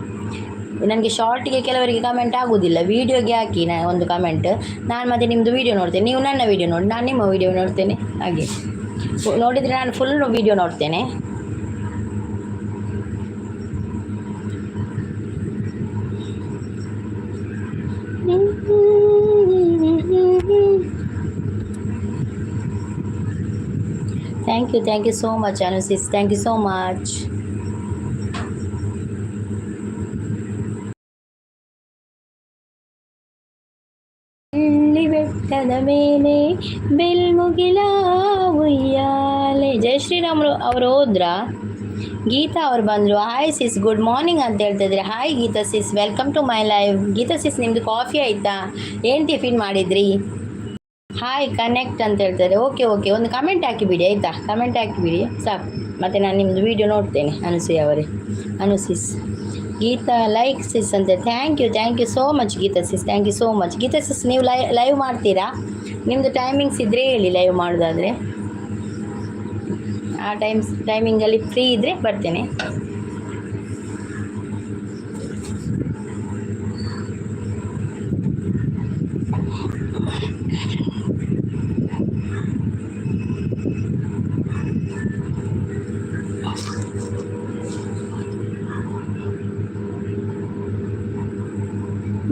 ನನಗೆ ಶಾರ್ಟಿಗೆ ಕೆಲವರಿಗೆ ಕಮೆಂಟ್ ಆಗುವುದಿಲ್ಲ. ವೀಡಿಯೋಗೆ ಹಾಕಿ ನಾ ಒಂದು ಕಮೆಂಟ್. ನಾನು ಮತ್ತೆ ನಿಮ್ಮದು ವೀಡಿಯೋ ನೋಡ್ತೇನೆ. ನೀವು ನನ್ನ ವೀಡಿಯೋ ನೋಡಿ, ನಾನು ನಿಮ್ಮ ವೀಡಿಯೋ ನೋಡ್ತೇನೆ. ಹಾಗೆ ನೋಡಿದರೆ ನಾನು ಫುಲ್ ವೀಡಿಯೋ ನೋಡ್ತೇನೆ. Thank you, thank you so much ಅನುಸಿಸ್, thank you so much. ಬೆಟ್ಟದ ಮೇಲೆ ಬೆಲ್ಮುಗಿಲ ಉಯ್ಯಾಲೆ. ಜೈ ಶ್ರೀರಾಮರು ಅವರು ಹೋದ್ರಾ? ಗೀತಾ ಅವ್ರು ಬಂದರು. ಹಾಯ್ ಸಿಸ್, ಗುಡ್ ಮಾರ್ನಿಂಗ್ ಅಂತ ಹೇಳ್ತಾ ಇದ್ದಾರೆ. Hi Geetha sis, welcome to my live. Geetha sis, ನಿಮ್ಮದು ಕಾಫಿ ಆಯಿತಾ? ಏನು ಟಿಫಿನ್ ಮಾಡಿದ್ರಿ? ಹಾಯ್ ಕನೆಕ್ಟ್ ಅಂತ ಹೇಳ್ತಾರೆ. ಓಕೆ ಓಕೆ, ಒಂದು ಕಮೆಂಟ್ ಹಾಕಿಬಿಡಿ, ಆಯಿತಾ? ಕಮೆಂಟ್ ಹಾಕಿಬಿಡಿ, ಸಾಕು. ಮತ್ತು ನಾನು ನಿಮ್ಮದು ವೀಡಿಯೋ ನೋಡ್ತೇನೆ ಅನುಸೂಯ ಅವರೇ, ಅನುಸಿಸ್. ಗೀತಾ ಲೈಕ್ ಸಿಸ್ ಅಂತ. Thank you, thank you so much Geetha sis, thank you so much. Geetha sis, ನೀವು ಲೈವ್ ಮಾಡ್ತೀರಾ? ನಿಮ್ಮದು ಟೈಮಿಂಗ್ಸ್ ಇದ್ದರೆ ಹೇಳಿ, ಲೈವ್ ಮಾಡೋದಾದರೆ. ಆ ಟೈಮಿಂಗಲ್ಲಿ ಫ್ರೀ ಇದ್ದರೆ ಬರ್ತೇನೆ.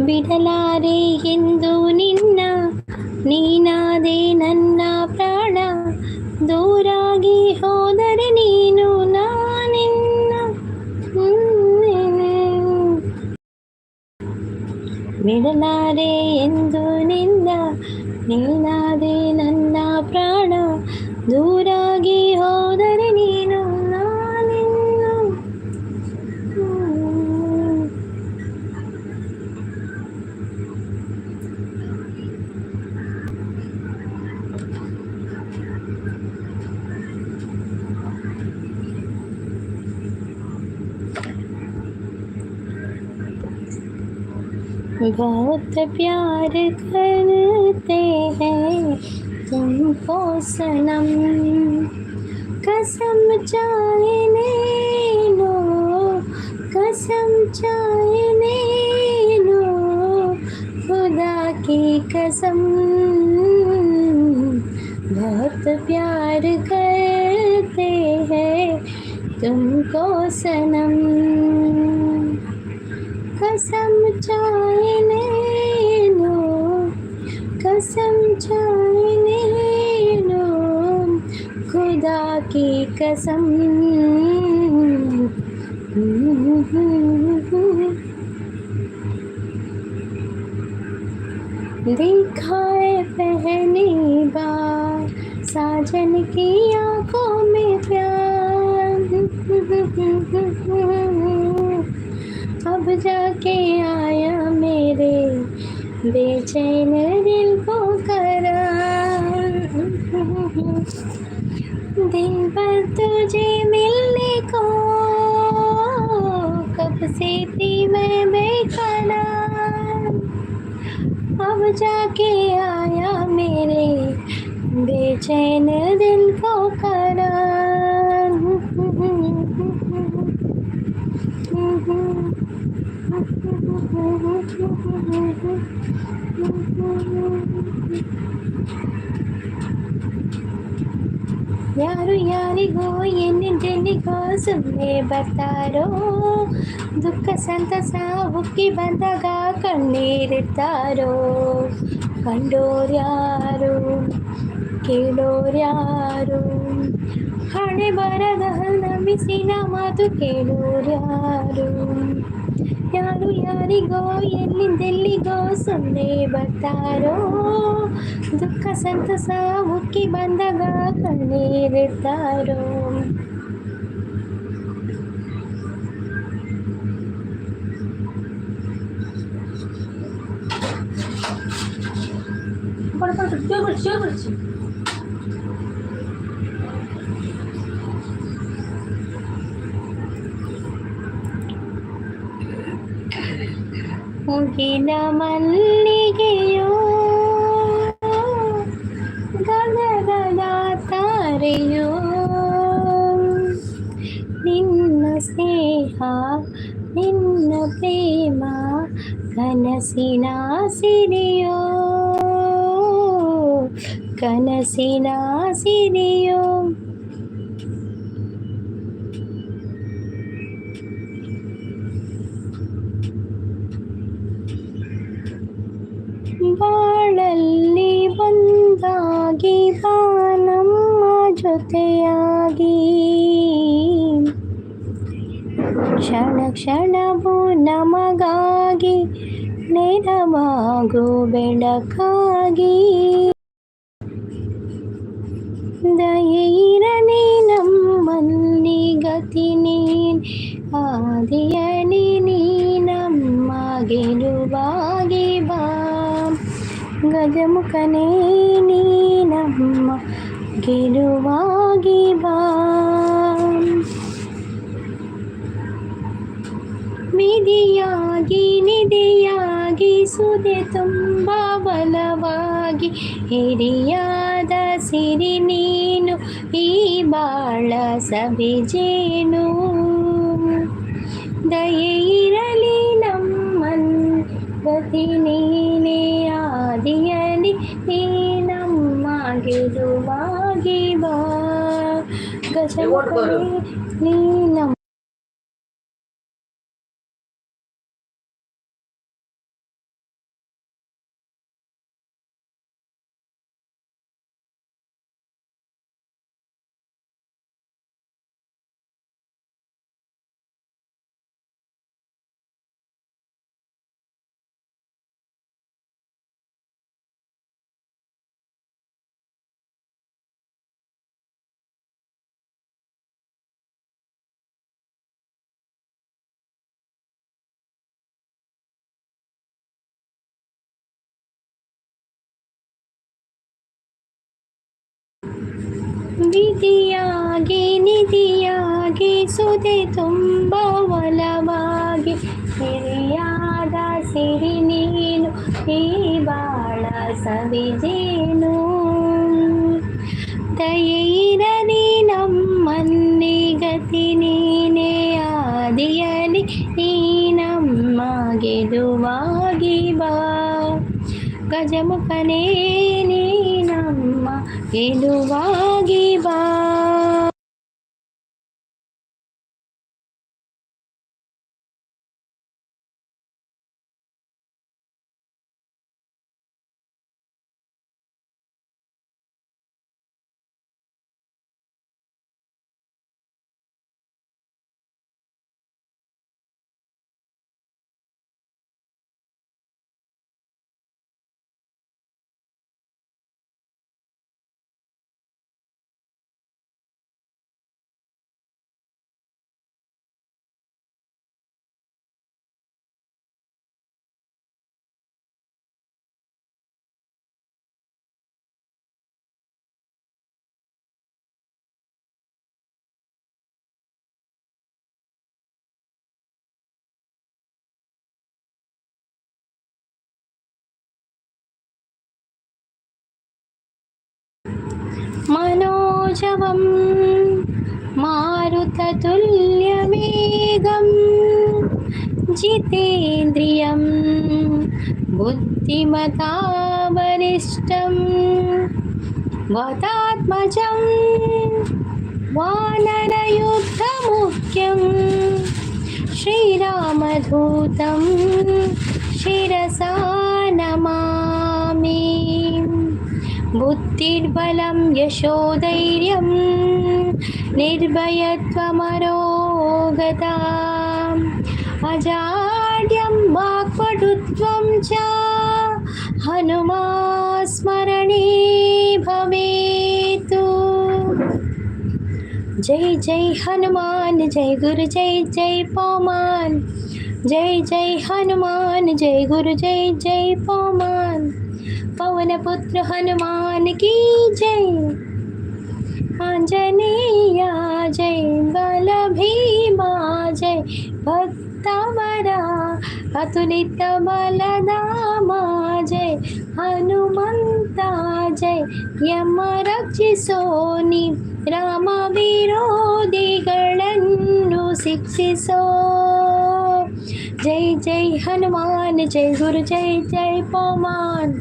ಬಿಡಲಾರೆ ಎಂದು ನಿನ್ನ, ನೀನಾದೆ ನನ್ನ ಪ್ರಾಣ. ದೂರಾಗಿ ಹೋದರೆ ನೀನು, ನಾನಿನ್ನ ಬಿಡಲಾರೆ ಎಂದು ನಿನ್ನ, ನೀನಾದೆ ನನ್ನ ಪ್ರಾಣ. ದೂರಾಗಿ ಹೋದರೆ ನೀನು, ನಾನಿನ್ನು. बहुत प्यार करते हैं तुमको सनम, कसम चाहे ले लो, कसम चाहे ले लो, खुदा की कसम, बहुत प्यार करते हैं तुमको सनम, कसम चाहे ले लो, कसम चाहे ले लो, खुदा की कसम। देखा है पहली बार साजन की आंखों में प्यार। अब जाके आया मेरे बेचैन दिल को करार। दिन भर तुझे मिलने को कब से थी मैं बेकरार। अब जाके आया मेरे बेचैन दिल को करार। ಯಾರು ಯಾರಿಗೋ ಎನ್ನೆಂದೆಂದಿಗೋ ಸುಮ್ಮನೆ ಬರ್ತಾರೋ, ದುಃಖ ಸಂತಸ ಉಕ್ಕಿ ಬಂದಾಗ ಕಣ್ಣೀರಿಡ್ತಾರೋ, ಕಂಡೋರ್ಯಾರು ಕೇಳೋರ್ಯಾರು, ಹಣೆ ಬರದ ನಂಬಿಸಿನ ಮಾತು ಕೇಳೋರ್ಯಾರು. ಯಾರು ಯಾರಿಗೋ ಎಲ್ಲಿಂದೆಲ್ಲಿಗೋ ಸುಮ್ಮನೆ ಬರ್ತಾರೋ, ದುಃಖ ಸಂತಸ ಉಕ್ಕಿ ಬಂದಾಗ ಕಣ್ಣೀರಿಡ್ತಾರೋ. পড়ো, পড়ো, জোর করছি, জোর করছি। ಮುಗಿಲ ಮಲ್ಲಿಗೆಯೋ, ಗಗನದ ತಾರೆಯೋ, ನಿನ್ನ ಸ್ನೇಹ ನಿನ್ನ ಪ್ರೇಮ ಕನಸಿನ ಸಿರಿಯೋ, ಕನಸಿನ ಸಿರಿಯೋ. ಬಾಳಲ್ಲಿ ಒಂದಾಗಿ ಬಾ ನಮ್ಮ ಜೊತೆಯಾಗಿ, ಕ್ಷಣ ಕ್ಷಣವೂ ನಮಗಾಗಿ ನೆರವಾಗು ಬೆಳಕಾಗಿ. ದಯೆಯಿರಲಿ ನಮ್ಮಲ್ಲಿ ಗತಿ ನೀನ್, ಆದಿಯಲಿ ನೀ ನಮ್ಮ ಗೆಲುವಾಗಿ ಬಾ. ಗಜಮುಖನೇ ನೀ ನಮ್ಮ ಗೆಲುವಾಗಿ ಬಾ. ವಿಧಿಯಾಗಿ ನಿಧಿಯಾಗಿ ಸುದೆ ತುಂಬ ಬಲವಾಗಿ ಹಿರಿಯಾದ ಸಿರಿ ನೀನು, ಈ ಬಾಳ ಸವಿಜೇನು. ದಯೆ ಇರಲಿ ನಮ್ಮಲ್ಲಿ ಗತಿ ನೀನೇ, ಆದಿಯಲಿ ನೀ ನಮ್ಮ ಗೆಲುವಾಗಿ ಬಾ. ಗಜಮುಖನೇ ನೀ ನಮ್ಮ ವಿಧಿಯಾಗಿ ನಿಧಿಯಾಗಿ ಸುದೆ ತುಂಬ ಒಲವಾಗಿ ಹಿರಿಯಾದ ಸಿರಿ ನೀನು, ಈ ಬಾಳ ಸವಿಜೇನು. ದಯೆ ಇರಲಿ ನಮ್ಮಲ್ಲಿ ಗತಿ ನೀನೇ, ಆದಿಯಲಿ ನೀ ನಮ್ಮ ಗೆಲುವಾಗಿ ಬಾ. ಗಜಮುಖನೇ ನೀ ನಮ್ಮ ಗೆಲುವಾಗಿ ಬಾ. मनोजवं मारुततुल्यवेगं जितेन्द्रियं बुद्धिमतां वरिष्ठं वातात्मजं वानरयुद्धमुख्यं श्रीरामदूतं शिरसा नमामि। बुद्धिर्बलं यशोधैर्यं निर्भयत्वमरोगता अजाड्यं वाक्पटुत्वं च हनुमा स्मरणे भवेत्। जय जय हनुमान जय गुरु जय जय पौमान, जय जय हनुमान जय गुरु जय जय पौमान। पवन पुत्र हनुमान की जय, आंजनेय जय, बल भीमा जय, भक्तवरा अतुलित बलधाम जय, हनुमंत जय, यम रक्षिसोनि राಮ ವಿರೋಧಿಗಳನ್ನು ಶಿಕ್ಷಿಸೋ। ಜೈ ಜೈ ಹನುಮಾನ್ ಜೈ ಗುರು ಜೈ ಜೈ ಪೌಮಾನ್,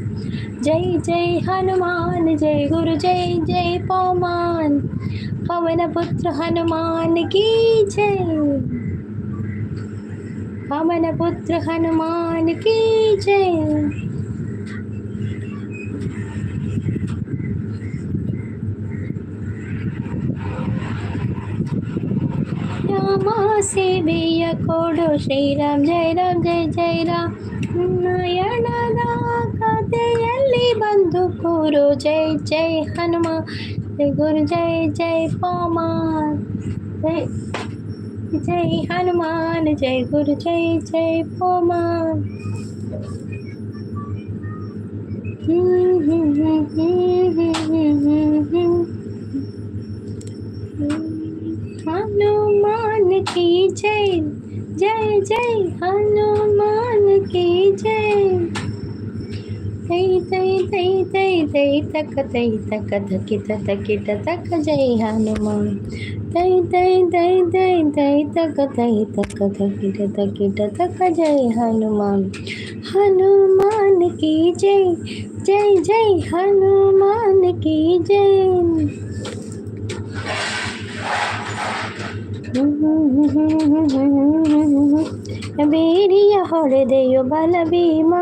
ಜೈ ಜೈ ಹನುಮಾನ್ ಜೈ ಗುರು ಜೈ ಜೈ ಪೌಮಾನ್। ಪವನ ಪುತ್ರ ಹನುಮಾನ್ ಕಿ ಜೈ, ಪವನ ಪುತ್ರ ಹನುಮಾನ್ ಕಿ ಜೈ। ರಾಮ ಸೇವೆಯ ಕೊಡು ಶ್ರೀರಾಮ್ ಜಯ ರಾಮ್ ಜಯ ಜಯ ರಾಮ್। ನಯನದ ಕಥೆಯಲ್ಲಿ ಬಂದು ಕೂರು, ಜೈ ಜೈ ಹನುಮ ಜೈ ಗುರು ಜೈ ಜೈ ಪೌಮಾನ್, ಜೈ ಜೈ ಹನುಮಾನ್ ಜೈ ಗುರು ಜೈ ಜೈ ಪೌಮಾನ್। हनुमान की जय जय जय हनुमान की जय। तै तै तै तै तै तक तै तक धकित तकिट तक जय हनुमान। तै तै तै तै तै तक तै तक धकिट तकिट तक जय हनुमान। हनुमान की जय जय जय हनुमान की जय। ಬೇರಿಯ ಹೊಡೆದೆಯು ಬಲ ಭೀಮ,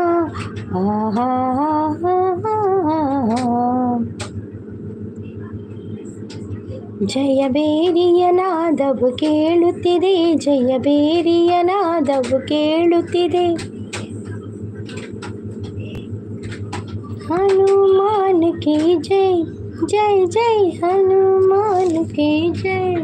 ಆಹಾ। ಜಯ ಬೇರಿಯ ನಾದವು ಕೇಳುತ್ತಿದೆ, ಜಯ ಬೇರಿಯ ನಾದವು ಕೇಳುತ್ತಿದೆ। ಹನುಮಾನ್ ಕಿ ಜೈ ಜೈ ಜೈ ಹನುಮಾನ್ ಕಿ ಜೈ।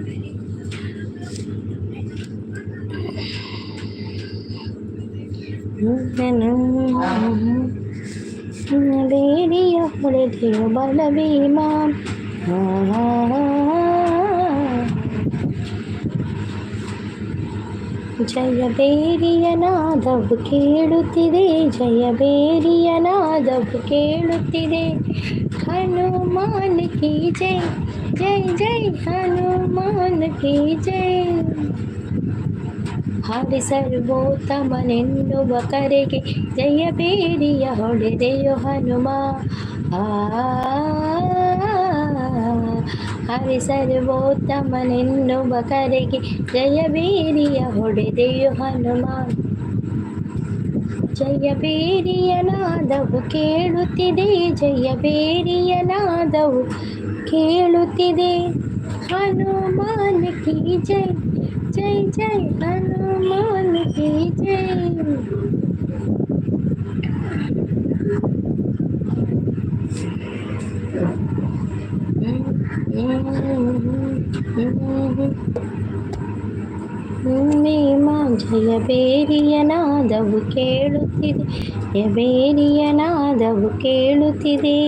ಬೇರಿಯ ಹೊಡೆದೆಯು ಬಲ ಭೀಮ। ಜಯ ಬೇರಿಯ ನಾದವು ಕೇಳುತ್ತಿದೆ, ಜಯ ಬೇರಿಯ ನಾದವು ಕೇಳುತ್ತಿದೆ। ಹನುಮಾನ್ ಕಿ ಜೈ ಜೈ ಜೈ ಹನುಮಾನ್ ಕಿ ಜೈ। ಹರಿ ಸರ್ವೋತ್ತಮನೆನ್ನುವ ಕರೆಗೆ ಜಯ ಬೇರಿಯ ಹೊಡೆದೆಯು ಹನುಮ। ಆ ಹರಿ ಸರ್ವೋತ್ತಮನೆನ್ನುವ ಕರೆಗೆ ಜಯ ಬೇರಿಯ ಹೊಡೆದೆಯು ಹನುಮ। ಜಯ ಬೇರಿಯ ನಾದವು ಕೇಳುತ್ತಿದೆ, ಜಯ ಬೇರಿಯ ನಾದವು ಕೇಳುತ್ತಿದೆ। ಹನುಮಾನ್ ಕಿ ಜೈ ಜೈ ಜೈ ಹನುಮಾನ್ ಕಿ ಜೈ। ಭೀಮ ಜಯ ಬೇರಿಯ ನಾದವು ಕೇಳುತ್ತಿದೆ, ಜಯ ಬೇರಿಯ ನಾದವು ಕೇಳುತ್ತಿದೆ।